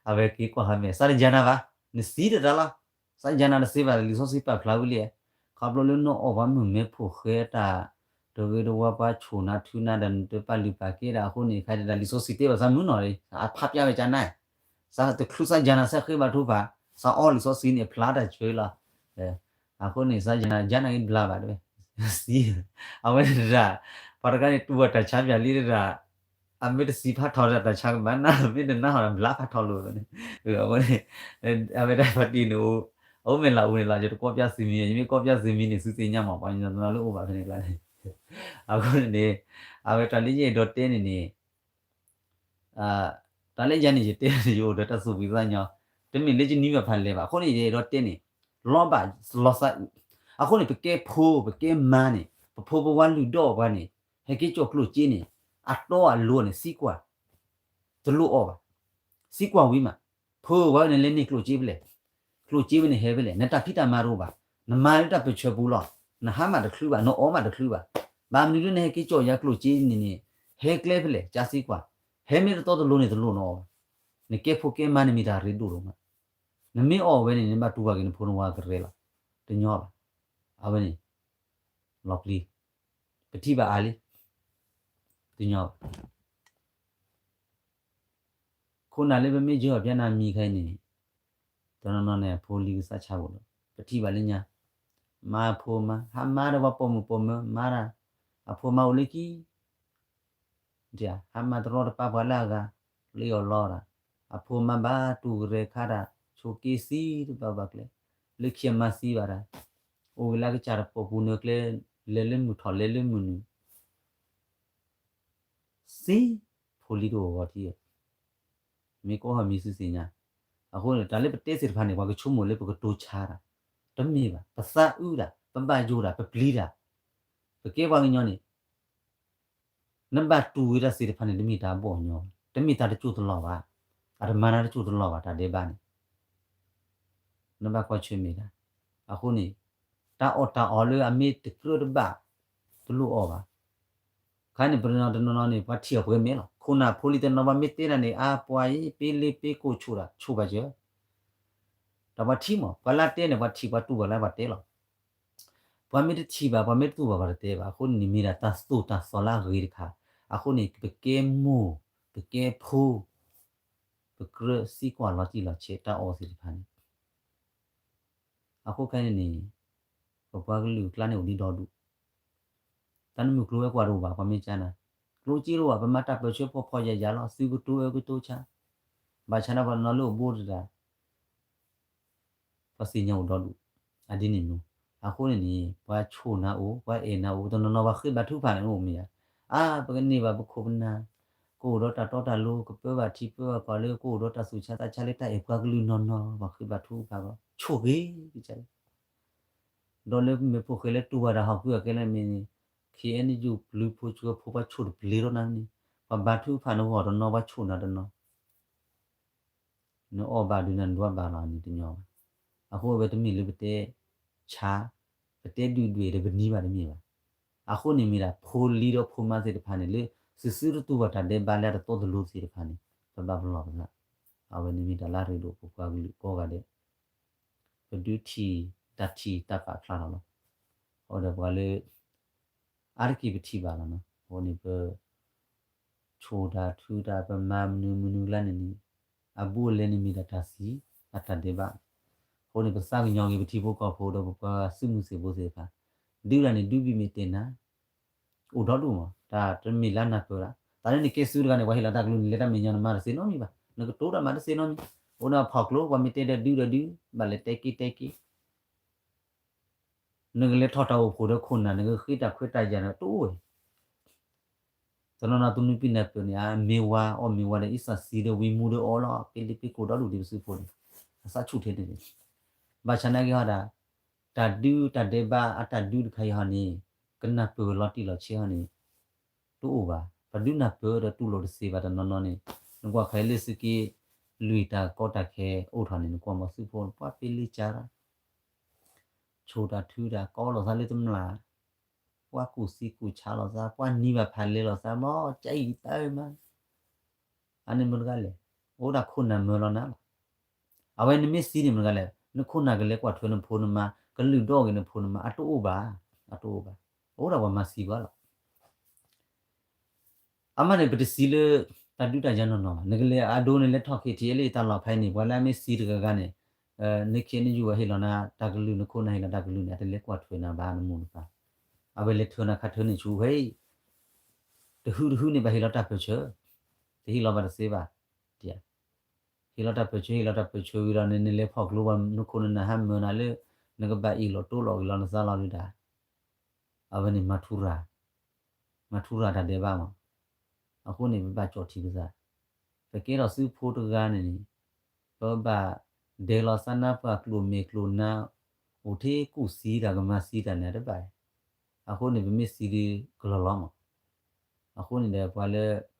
အဝဲက့ၤကွၢ်ဟးမဲာ် စးတယါနၤဘၣ်, နသံတတၢ်လီၤ, စးယါနၤတသ့ဘၣ် လံာ်စီဆှံပာ်ဖျါဝံၤလံ, ခီဖျိလၢနအီၣ်ပှၤမုၢ်မဲဖိဃဲတၢ်, တဂ့ၤတဝါပှၤဆိၣ်နၤထုနၤဒီးနတပာ်လုၢ်ပာ်ကဲဒီးအဃိန့ၣ် ခါဒၣ်လံာ်စီဆှံတဲဘၣ်သးမုၢ်နီၢ်လံ, အဖးပျါဝဲကၠါနါ စးတချုးစးယါနၤစးဃ့ဘါထုကဖၣ်, စးအီလံာ်စီဆှံန့ၣ် အဖျါတၢ်ဆၢလီၤ. အဃိန့ၣ် စးယါနၤ ယါနၤဂ့ၤဘျါဘၣ်တဲဝဲ, သံ, အဝဲန့ၣ်တဒၣ်, ပှၤတခါန့ၣ် တူၢ်ဘၣ်တၢ်ဆါပၠးလံတဒၣ်, အမ့ၢ်တသံဖးထီဒီးတၢ်ဆါကဘၣ်နၤ မ့ၢ်တနါဟီဒီးဘျါဖးထီလိာ်န့ၣ်, အဃိန့ၣ်, အဝဲဒၣ်ပှၤတံၢ်န့ၣ်အိၣ်, အအိၣ်မဲာ်လးအူန့ၣ်လီၤ ယတကိးပျါသုးမံၤ ယမ့ၢ်ကိးပျါသုးမံၤန့ၣ် သုသ့ၣ်ညါမး ပှၤကညီတနီၤလၢအိၣ်ဘၣ်ဖဲန့ၣ်ကျါန့ၣ်, အဃိန့ၣ်န့ၣ်, အဝဲတၢ်လၢယအဲၣ်ဒိးတဲန့ၣ်န့ၣ် တၢ်လၢယၤန့ၣ် ယတဲန့ၣ် ယအိၣ်ဒီးတၢ်သူၣ်ဖှံသးညီ, တမ့ၢ်လၢယနံၤဘၣ်ဖးလဲၢ်ဘၣ်. အဃိန့ၣ် ယအဲၣ်ဒိးတဲန့ၣ်, လီၤဘၣ်လီၤသးအုး, အဃိန့ၣ် ပကဲဖိ ပကဲမါန့ၣ် ပဖိပဝါလုၢ်ဒိၣ်ပှၤန့ၣ်, ဟဲက့ၤကၠီၣ်ကျိၣ်စ့န့ၣ်, အတီအလိၤန့ၣ် သံကွၢ်, တလိၣ်အီၣ်ဘၣ်, သံကွၢ်ဝံၤမး, ဖိဝဲန့ၣ်လဲၤန့ၢ်ကျိၣ်စ့ဖဲလဲၣ်, ကျိၣ်စ့ဖဲန့ၣ်ဟဲဖဲလဲၣ်, နတၢ်ဖံးတၢ်မၤတအိၣ်ဘၣ်, နမၤလၢတၢ်ပၢၢ်ဆၢပူၤလီၤ, နဟါမၢ်တချုးဘၣ် နအီၣ်မၢ်တချုးဘၣ်, ဘၣ်မနုၤလၢနဟဲက့ၤကၠီၣ်ယၤကျိၣ်စ့န့ၣ်န့ၣ်, ဟဲကျဲဖဲလဲၣ် ကၠါသံကွၢ်, ဟဲမ့ၢ်တတီတလိၤန့ၣ် တလိၣ်နအီၣ်ဘၣ်, နကဲဖိကဲမါန့ၣ်မ့ၢ်တၢ်ရ့ဒိၣ်ဒိၣ်မး, နမ့ၢ်အီၣ်ဝဲန့ၣ် နဘၣ်တူၢ်ဘၣ်က့ၤနဖိနဝၤကရဲလီၤ, တညီဘၣ်, အဝဲန့ၣ်, လီၤပျံၤ, ပထံၣ်ဘၣ်အါလံ, တညီဘၣ်. ခိၣ်နၢ်လၢပမ့ၢ်ယၢၤအီၤပျါနၤမံၤခဲအံၤန့ၣ်, တနီၤနီၤန့ၣ် အဖိလံၤကစၢ်ဆါဘိးလီၤ, ပထံၣ်ဘၣ်လၢညါ, မါအဖိမါ ဟးမါဒီးပှၤပိာ်မုၣ်ပိာ်မၢၤမါတၢ်, အဖိမါအိၣ်လၢခံ ဟးမါတရီတပါပှၤလၢအဂၤ, လၢအီၣ်လီတၢ်, အဖိမါဘၣ်တူၢ်ကရဲခါတၢ်, ဆိးက့သံတဘၣ်ဘၣ်ကျဲ, လၢခံအမါသံဘၣ်တၢ်, အိၣ်က့ၤလၢကစၢ်တပိာ်ပူၤနၢၤကျဲ, လဲၤလၢမုၢ်ထီၣ်လဲၤလၢမုၢ်နုာ် သံ, ဖိလံၤတအိၣ်ဂီၤထံၣ်, မ့ၢ်ကအိၣ်ဟီၣ်မံၤသုသ့ၣ်ညါ, အဃိန့ၣ် တၢ်လၢပတဲသ့ၣ်တဖၣ်န့ၣ် ပှၤကဆိကမိၣ်လၢပကတိၤဆါတၢ်, တမ့ၢ်ဘၣ်, ပသးအုးတၢ်, ပဘၣ်ယိၣ်တၢ်, ပပျံၤတၢ်, ပကဲပှၤကညီန့ၣ် နဘၣ်တူၢ်ဝဲတၢ်သ့ၣ်တဖၣ်န့ၣ် တမ့ၢ်တၢ်ဘီၣ်ညီဘၣ်, တမ့ၢ်တၢ်တစိၢ်တလီၢ်ဘၣ်, အတမၤတၢ်တစိၢ်တလီၢ်ဘၣ် တၢ်ဒဲးဘးန့ၣ်, နဘၣ်ကွၢ်ဆၢၣ်မဲာ်တၢ်, အဃိန့ၣ်, တၢ်အီၣ်တၢ်အီလၢအမ့ၢ်တကြၢးတဘၣ်, တလိၣ်အီၣ်ဘၣ်, ခါန့ၣ် ပတနီၤတနီၤန့ၣ် ပှၤထံၣ်အီၤပှဲၤမဲာ်လီၤ, ခိၣ်နၢ်ဖိလံၤတနီၤ ပှၤမ့ၢ်တဲတၢ်န့ၣ် အါပှၤအံၤ ပ့လ့ပ့ကိၢ်ဆိၣ်တၢ် ဆိၣ်ဘၣ်စၢၤ တၢ်ပှၤထံၣ်မး ပှၤလၢတဲန့ၣ် ပှၤထံၣ်ပှၤတူၢ်ဘၣ်လၢပှၤတဲလီၤ. ပှၤမ့ၢ်တထံၣ်ဘၣ် ပှၤမ့ၢ်တတူၢ်ဘၣ်ပှၤတတဲဘၣ်. အဃိန့ၣ် မ့ၢ်ဒၣ်တၢ်သိၣ်တၢ်သီလၢအဂ့ၤတခါ. အဃိန့ၣ် ပကဲမိၢ် ပကဲဖိ ပကြၢးသံကွၢ်လီၤတံၢ်လီၤဆဲးတၢ်အီၣ်သ့ၣ်တဖၣ်န့ၣ်. အဃိခဲအံၤန့ၣ် ပပှၤကလုာ်အကျါန့ၣ်အိၣ်ဒံးဒီဒူၣ်. တၢ်နမုၢ်ကျိၤဝဲၤကွာ်တအိၣ်ဘၣ် ပှၤမ့ၢ်ကနၣ်, ကျိၣ်စ့တအိၣ်ဘၣ် ပမၤတၢ်ပၢၢ်ဆၢဖှီၣ်ဖှီၣ်ယာ်ယာ်လီၤ. သုကတိၤအၢကတိၤဆါ, ဘၣ်ဆၣ်န့ၣ်ပှၤတနီၤလၢအိၣ်ဘူးတဒၣ် ပှၤသ့ၣ်ညါအိၣ်ဒီဒူၣ်. အဒ်န့ၣ်မ့ၢ်, အဃိန့ၣ်န့ၣ် ပှၤဆိၣ်နၤအိၣ် ပှၤအဲၣ်နၤအိၣ် တနီၤနီၤပှၤဃ့ဘါထုကဖၣ်န့ၣ်အိၣ်မ့ၢ်ဧါ. အါ ပကန့ၢ်ဘၣ်ပခိၣ်ပနၢ်, ကအိၣ်ဒီးတၢ်တီတၢ်လိၤ ကပၢဘၣ်ထံပၢဘၣ်ကီၢ်လၢကအိၣ်ဒီးတၢ်သူၣ်ဆါသးဆါလၢတၢ်အဲၣ်ပှၤကလုာ်နီၢ်နီၢ် ပှၤဃ့ဘါထုကဖၣ်ဘၣ် ဆိၣ်ဂ့ၤကစၢ် ဒီးလၢမ့ၢ်ဖိၣ်ဃဲလၢတူၢ်ဘၣ်တၢ်ဟီၣ်ကူၣ်အကဲလၢမ့ၢ်န့ၣ် ခ့ၣ်အဲၣ်ယူၣ် ပျုၤဖိဆှၢဖိ ပှၤဆိၣ်တပျ့ၤထီၣ်နၤန့ၣ် ပှၤဘါထုကဖၣ်နဂီၢ်တနီၤ ပှၤဆိၣ်နၤတနီၤ နအီၣ်ဘၣ်ဒုးနၤ နဒွးဘၣ်လီၤန့ၣ်တညီဘၣ်. အဃိဝဲတမ့ၢ်လၢပတဲဆါ, ပတဲဒုၣ်ဒွဲၣ်ဒီးပနံၤဘၣ်တမ့ၢ်ဘၣ်. အဃိန့ၣ်မ့ၢ်ဒၣ်ဖိလံၤဒီးဖိမါသ့ၣ်တဖၣ်န့ၣ် လၢသုသုတတူၢ်ဘၣ်တၢ်ဒဲးဘးလၢအတတီတလိၤသ့ၣ်တဖၣ်န့ၣ် ပဘၣ်ပလီၢ်ပသး. အဝဲန့ၣ်မ့ၢ်တၢ်လၢအရ့ဒိၣ်ပပှၤကလုာ်ကိးဂၤဒဲး ပဒုးထံၣ်တၢ်ထံၣ်တၢ်ပာ်ဖျါထီၣ်လီၤ. အဃိဒီးပှၤလၢ အါတက့ၢ်ပထံၣ်ဘၣ်လီၤနီၤ. အဃိန့ၣ် ပ ဆိၣ်တၢ်ထုတၢ် ပမၤမနုၤမနုၤကျါန့ၣ်န့ၣ် အဘူးအလဲန့ၣ်မ့ၢ်ဒၣ်တၢ်သံ အတၢ်ဒဲးဘး. အဃိန့ၣ် ပသးကညီၤက့ၤပထံဖိကီၢ်ဖိဒီးပပှၤသုးမုၢ်သံၣ်ဘိသ့ၣ်တဖၣ် ဒုးတၢ်န့ၣ် ဒုးဘံၣ်မ့ၢ်တဲနၤ, အိၣ်ဒီဒူၣ်မး, တၢ်တမ့ၢ်လၢနၢ်ပၢၢ်ဒၣ်, တၢ်လၢနကဲစုတဂၤန့ၣ် ပှၤဟ့ၣ်လီၤတၢ်ကလုၢ်န့ၣ် လဲၤတၢ်မဲာ်ညါနမၤတသ့နီတမံၤဘၣ်, နကတိၤတၢ်မၤတသ့နီတမံၤ, အိၣ်ဒီးဖီၣ်ကျိ ပှၤမ့ၢ်တဲဒီးဒုးဒီးဒုး, ဘၣ်လဲၤတဲက့ၤတဲက့ၤ နကလဲၤထီၣ်တၢ်အိၣ်ဖှိၣ်ဒီးခိၣ်နၢ် နကဃ့တၢ်ခွဲးတၢ်ယာ်န့ၣ် တအိၣ်ဝဲ, တနီၤနီၤသုနုပံနၢ်ပၢၢ်န့ၣ် အမ့ၢ်ဝါအီၣ်မ့ၢ်ဝါဒီး အံသၣ်စံဒီးဝံမူဒီးအီလီၤ ပ့လ့ပ့ကိးဒီဒူၣ်ဒံးပစုဖိန့ၣ်, အသးဆူၣ်ထဲန့ၣ်န့ၣ်, ဘၣ်ဆၣ်နာ်က့ဟီဒၣ်, တၢ်ဒုးတၢ်ဒဲးဘးအတၢ်ဒုးတခါအံၤဟီန့ၣ်, ကနၢ်ပၢၢ်လီၤတံၢ်လီၤဆဲးဟီန့ၣ်, တအိၣ်ဘၣ်, ပှၤဒုးနၢ်ပၢၢ်ဒီးတူၢ်လိာ်တသ့ဘၣ်တနီၤနီၤန့ၣ်, နကွၢ်ခဲအံၤလၢသုးက့ လွံၢ်တၢ်ကီတၢ်ခဲအိၣ်ထီၣ်န့ၣ် နကွၢ်မ့ၢ်သုးဖိ ပှၤပ့လ့ကၢ်တၢ် ဆိၣ်တၢ်ထုတၢ် ကီလိာ်သးလၢတမျၢ်, ပှၤကူၣ်သံကူၣ်ဆါလိာ်သး ပှၤနံၤဘၣ်ဖးလဲၤလိာ်သး မ့ၢ်ကၠဲအံၤတၢ်မး, အန့ၣ်မ့ၢ်တဂၤလဲၣ်, အိၣ်ဒၣ်ခိၣ်နၢ်မၢလီၤနၤလီၤ, အဝဲနမ့ၢ်သံန့ၣ်မ့ၢ်တဂၤလဲၣ် နခိၣ်နၢ်ကလဲၤကွၢ်ထွဲနဖိနမါ ကလုၢ်ဒိၣ်က့ၤနဖိနမါ အတအိၣ်ဘၣ်, အတအိၣ်ဘၣ်, အိၣ်ဒၣ်ပှၤမၤသံပှၤလီၤ အမ့ၢ်န့ၣ် ပတသံလၢ တၢ်ဒုးတၢ်ယၤနီၢ်နီၢ်ဘၣ်, နကလဲၤအဒိန့ၣ် လဲၤထီၣ် KTLA တၢ်လီၢ်ဖဲန့ၣ် ပှၤလၢအမ့ၢ်သံတဂၤဂၤန့ၣ်, နခ့နယူၢ်ဝဲဟ့ၣ်လီၤနၤတၢ်ကလုၢ် နခိၣ်နၢ်ဟ့ၣ်လီၤတၢ်ကလုၢ်န့ၣ် အတလဲၤကွၢ်ထွဲနၤဘၣ် နမိၢ်နပၢ်, အဝဲလဲၤထၢနၤခးထၢန့ၣ်ဆူၣ်ဖဲအံၤ, တဟုတဟုန့ၣ် ဘၣ်ဟ့ၣ်လီၤတၢ်ပၢၢ်ဆၢ, တဟ့ၣ်လီၤဘၣ်တသ့ဘၣ်, ဟ့ၣ်လီၤတၢ်ပၢၢ်ဆၢ ဟ့ၣ်လီၤတၢ်ပၢၢ်ဆၢဝံၤဒီးန့ၣ် နလဲၤဖီၣ်ကျိပှၤနခိၣ်နၢ်ဟးမၢနၤလၢ နကဘၣ်အ့ၣ်လိာ်တိလိာ်က့ၤလီၤနသးလီၤဒုးဒၣ် အဝဲန့ၣ် မၤထူရၤ, မၤထူရၤတၢ်ဒဲးဘးမး, အဃိန့ၣ် ပဘၣ်ကၠီၣ်ထံပသး, ပကဲထီၣ်သုးဖိတဂၤန့ၣ်န့ၣ်, ပဘၣ်ဒဲးလီၤသးနါပှၢ်ကျိၣ်မဲာ်ကျိၣ်နါ, အိၣ်ထဲကူၣ်သံတၢ်ကမၤသံတၢ်န့ၣ်တဘၣ်, အဃိန့ၣ် ပမ့ၢ်သံဒုးကလီၤလီၤမး, အဃိန့ၣ်ဒီးပှၤလၢ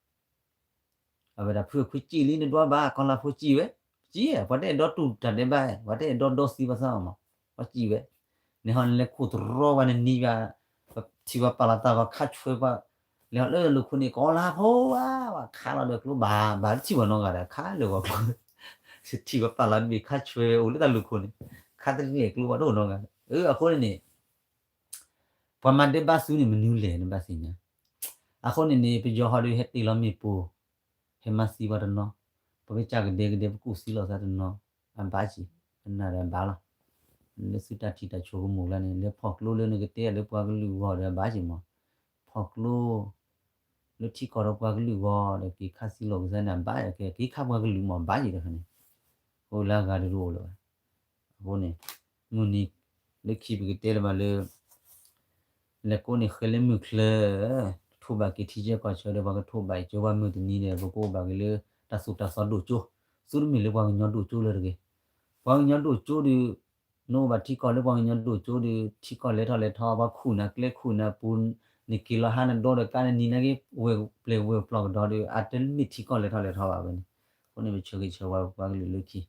အဝဲဒၣ်ဖုခွံစံၣ်လံနဒွးဘၣ် ကီၢ်လၢ်ဖိစံၣ်ဝဲ, စံၣ်ဝဲ ပှၤတအဲၣ်ဒိးတူၢ်တၢ်ဒဲးဘး ပှၤတအဲၣ်ဒိးဒီသံပှၤသးအီၤမး, ပှၤစံၣ်ဝဲ, န့ၣ်ဟီန့ၣ်လဲၤခိၣ်တရီပှၤန့ၣ်နံၤဘၣ်, ပထံၣ်ပှၤပာ်လီၤသးဂီၤခါဆွဲပှၤ, လဲၤဟီလၢလီၢ်ခိၣ်န့ၣ် ကီၢ်လၢ်ဖိဝဲ, ပှၤခးလီၤဒီးကျိဘၣ် ဘၣ်တထံၣ်ပှၤနီတဂၤဒီး ခးလၢဂီၤကျိ, ထံၣ်ပှၤပာ်လီၤတဘ့ၣ်ခါဆွဲဝဲအိၣ်လၢတၢ်လီၢ်ခိၣ်န့ၣ်, ခးတလဲၤကျိဘၣ်တအိၣ်နီတဂၤ, အဃိန့ၣ်န့ၣ် ပှၤမၤဒဲးဘးသုန့ၣ် မနုၤလဲၣ် နဘၣ်သ့ၣ်ညါ, အဃိန့ၣ်န့ၣ် ပယီၤဟီဒီးဟဲတ့ၢ်လီၤမ့ၣ်ပိၢ်, ဟဲမၤသံပှၤတနီၤ, ပကစၢ်ကဒဲကဒဲ ပကူၣ်သံလိာ်သးတနီၤ, အဘၣ်က့ၤ, ကနၣ်ဒီးအဘၣ်လီၤ, လၢသုတၢ်ထံၣ်တၢ်ဆိကမိၣ်လၢန့ၣ် လဲၤဖီၣ်ကျိလၢနကတဲလၢပှၤကလုာ်ဂီၢ်ဒီးအဘၣ်က့ၤမး, ဖီၣ်ကျိ လၢထံကီၢ်ဒီးပှၤကလုာ်ဂီၢ်ဒီး က့ၤခးသံလိာ်က့ၤသးန့ၣ် အဘၣ်က့ၤ က့ၤခးပှၤကလုာ်မး ဘၣ်က့ၤတခါန့ၣ်, အိၣ်လၢအဂၤတအိၣ်လၢၤဘၣ်, အဃိန့ၣ်, မုၢ်နံၤလၢခံပကတဲလၢၤဘၣ်လၢ လဲၤကိးန့ၣ်ဃဲလၢမုၢ်ချၢ, ထိၣ်ဘၣ်က့ၤထံဆၢကီၢ်ဆၢဒီး ပှၤကထိၣ်ဘၣ်အံၤကၠိဘၣ်မုၢ်တနံၤဒီး ပကအိၣ်ဘၣ်က့ၤလၢ တၢ်သိၣ်တၢ်သီဒိၣ်ကၠိ, သုတမ့ၢ်လၢပှၤကညီဒိၣ်ကၠိလၢၤတဂ့ၤ, ပှၤကညီဒိၣ်ကၠိဒီး နအိၣ်ဘၣ်ထံကီၢ်လၢပှၤကညီဒိၣ်ကၠိဒီး ထံကီၢ်လဲၤထီၣ်လဲၤထီ ပှၤခူၣ်နၤကျဲခူၣ်နၤပူၤ, နက့ၤလီၤဟါနဒိဒီးကါနနံၤနာ်က့ ဝဲၢ်ပျဲၢ်ဝဲၢ်ပျီၢ်ကဒီးဒီး အတမ့ၢ်ထံကီၢ်လဲၤထီၣ်လဲၤထီဘၣ်ဝဲန့ၣ်, အဃိန့ၣ် ပဆၢဂ့ၤဆၢဝါပှၤကလုာ်လၢခံ,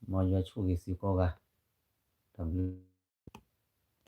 မ်ယွၤဆိၣ်ဂ့ၤသုကိးဂၤ, တၢ်ဘျုး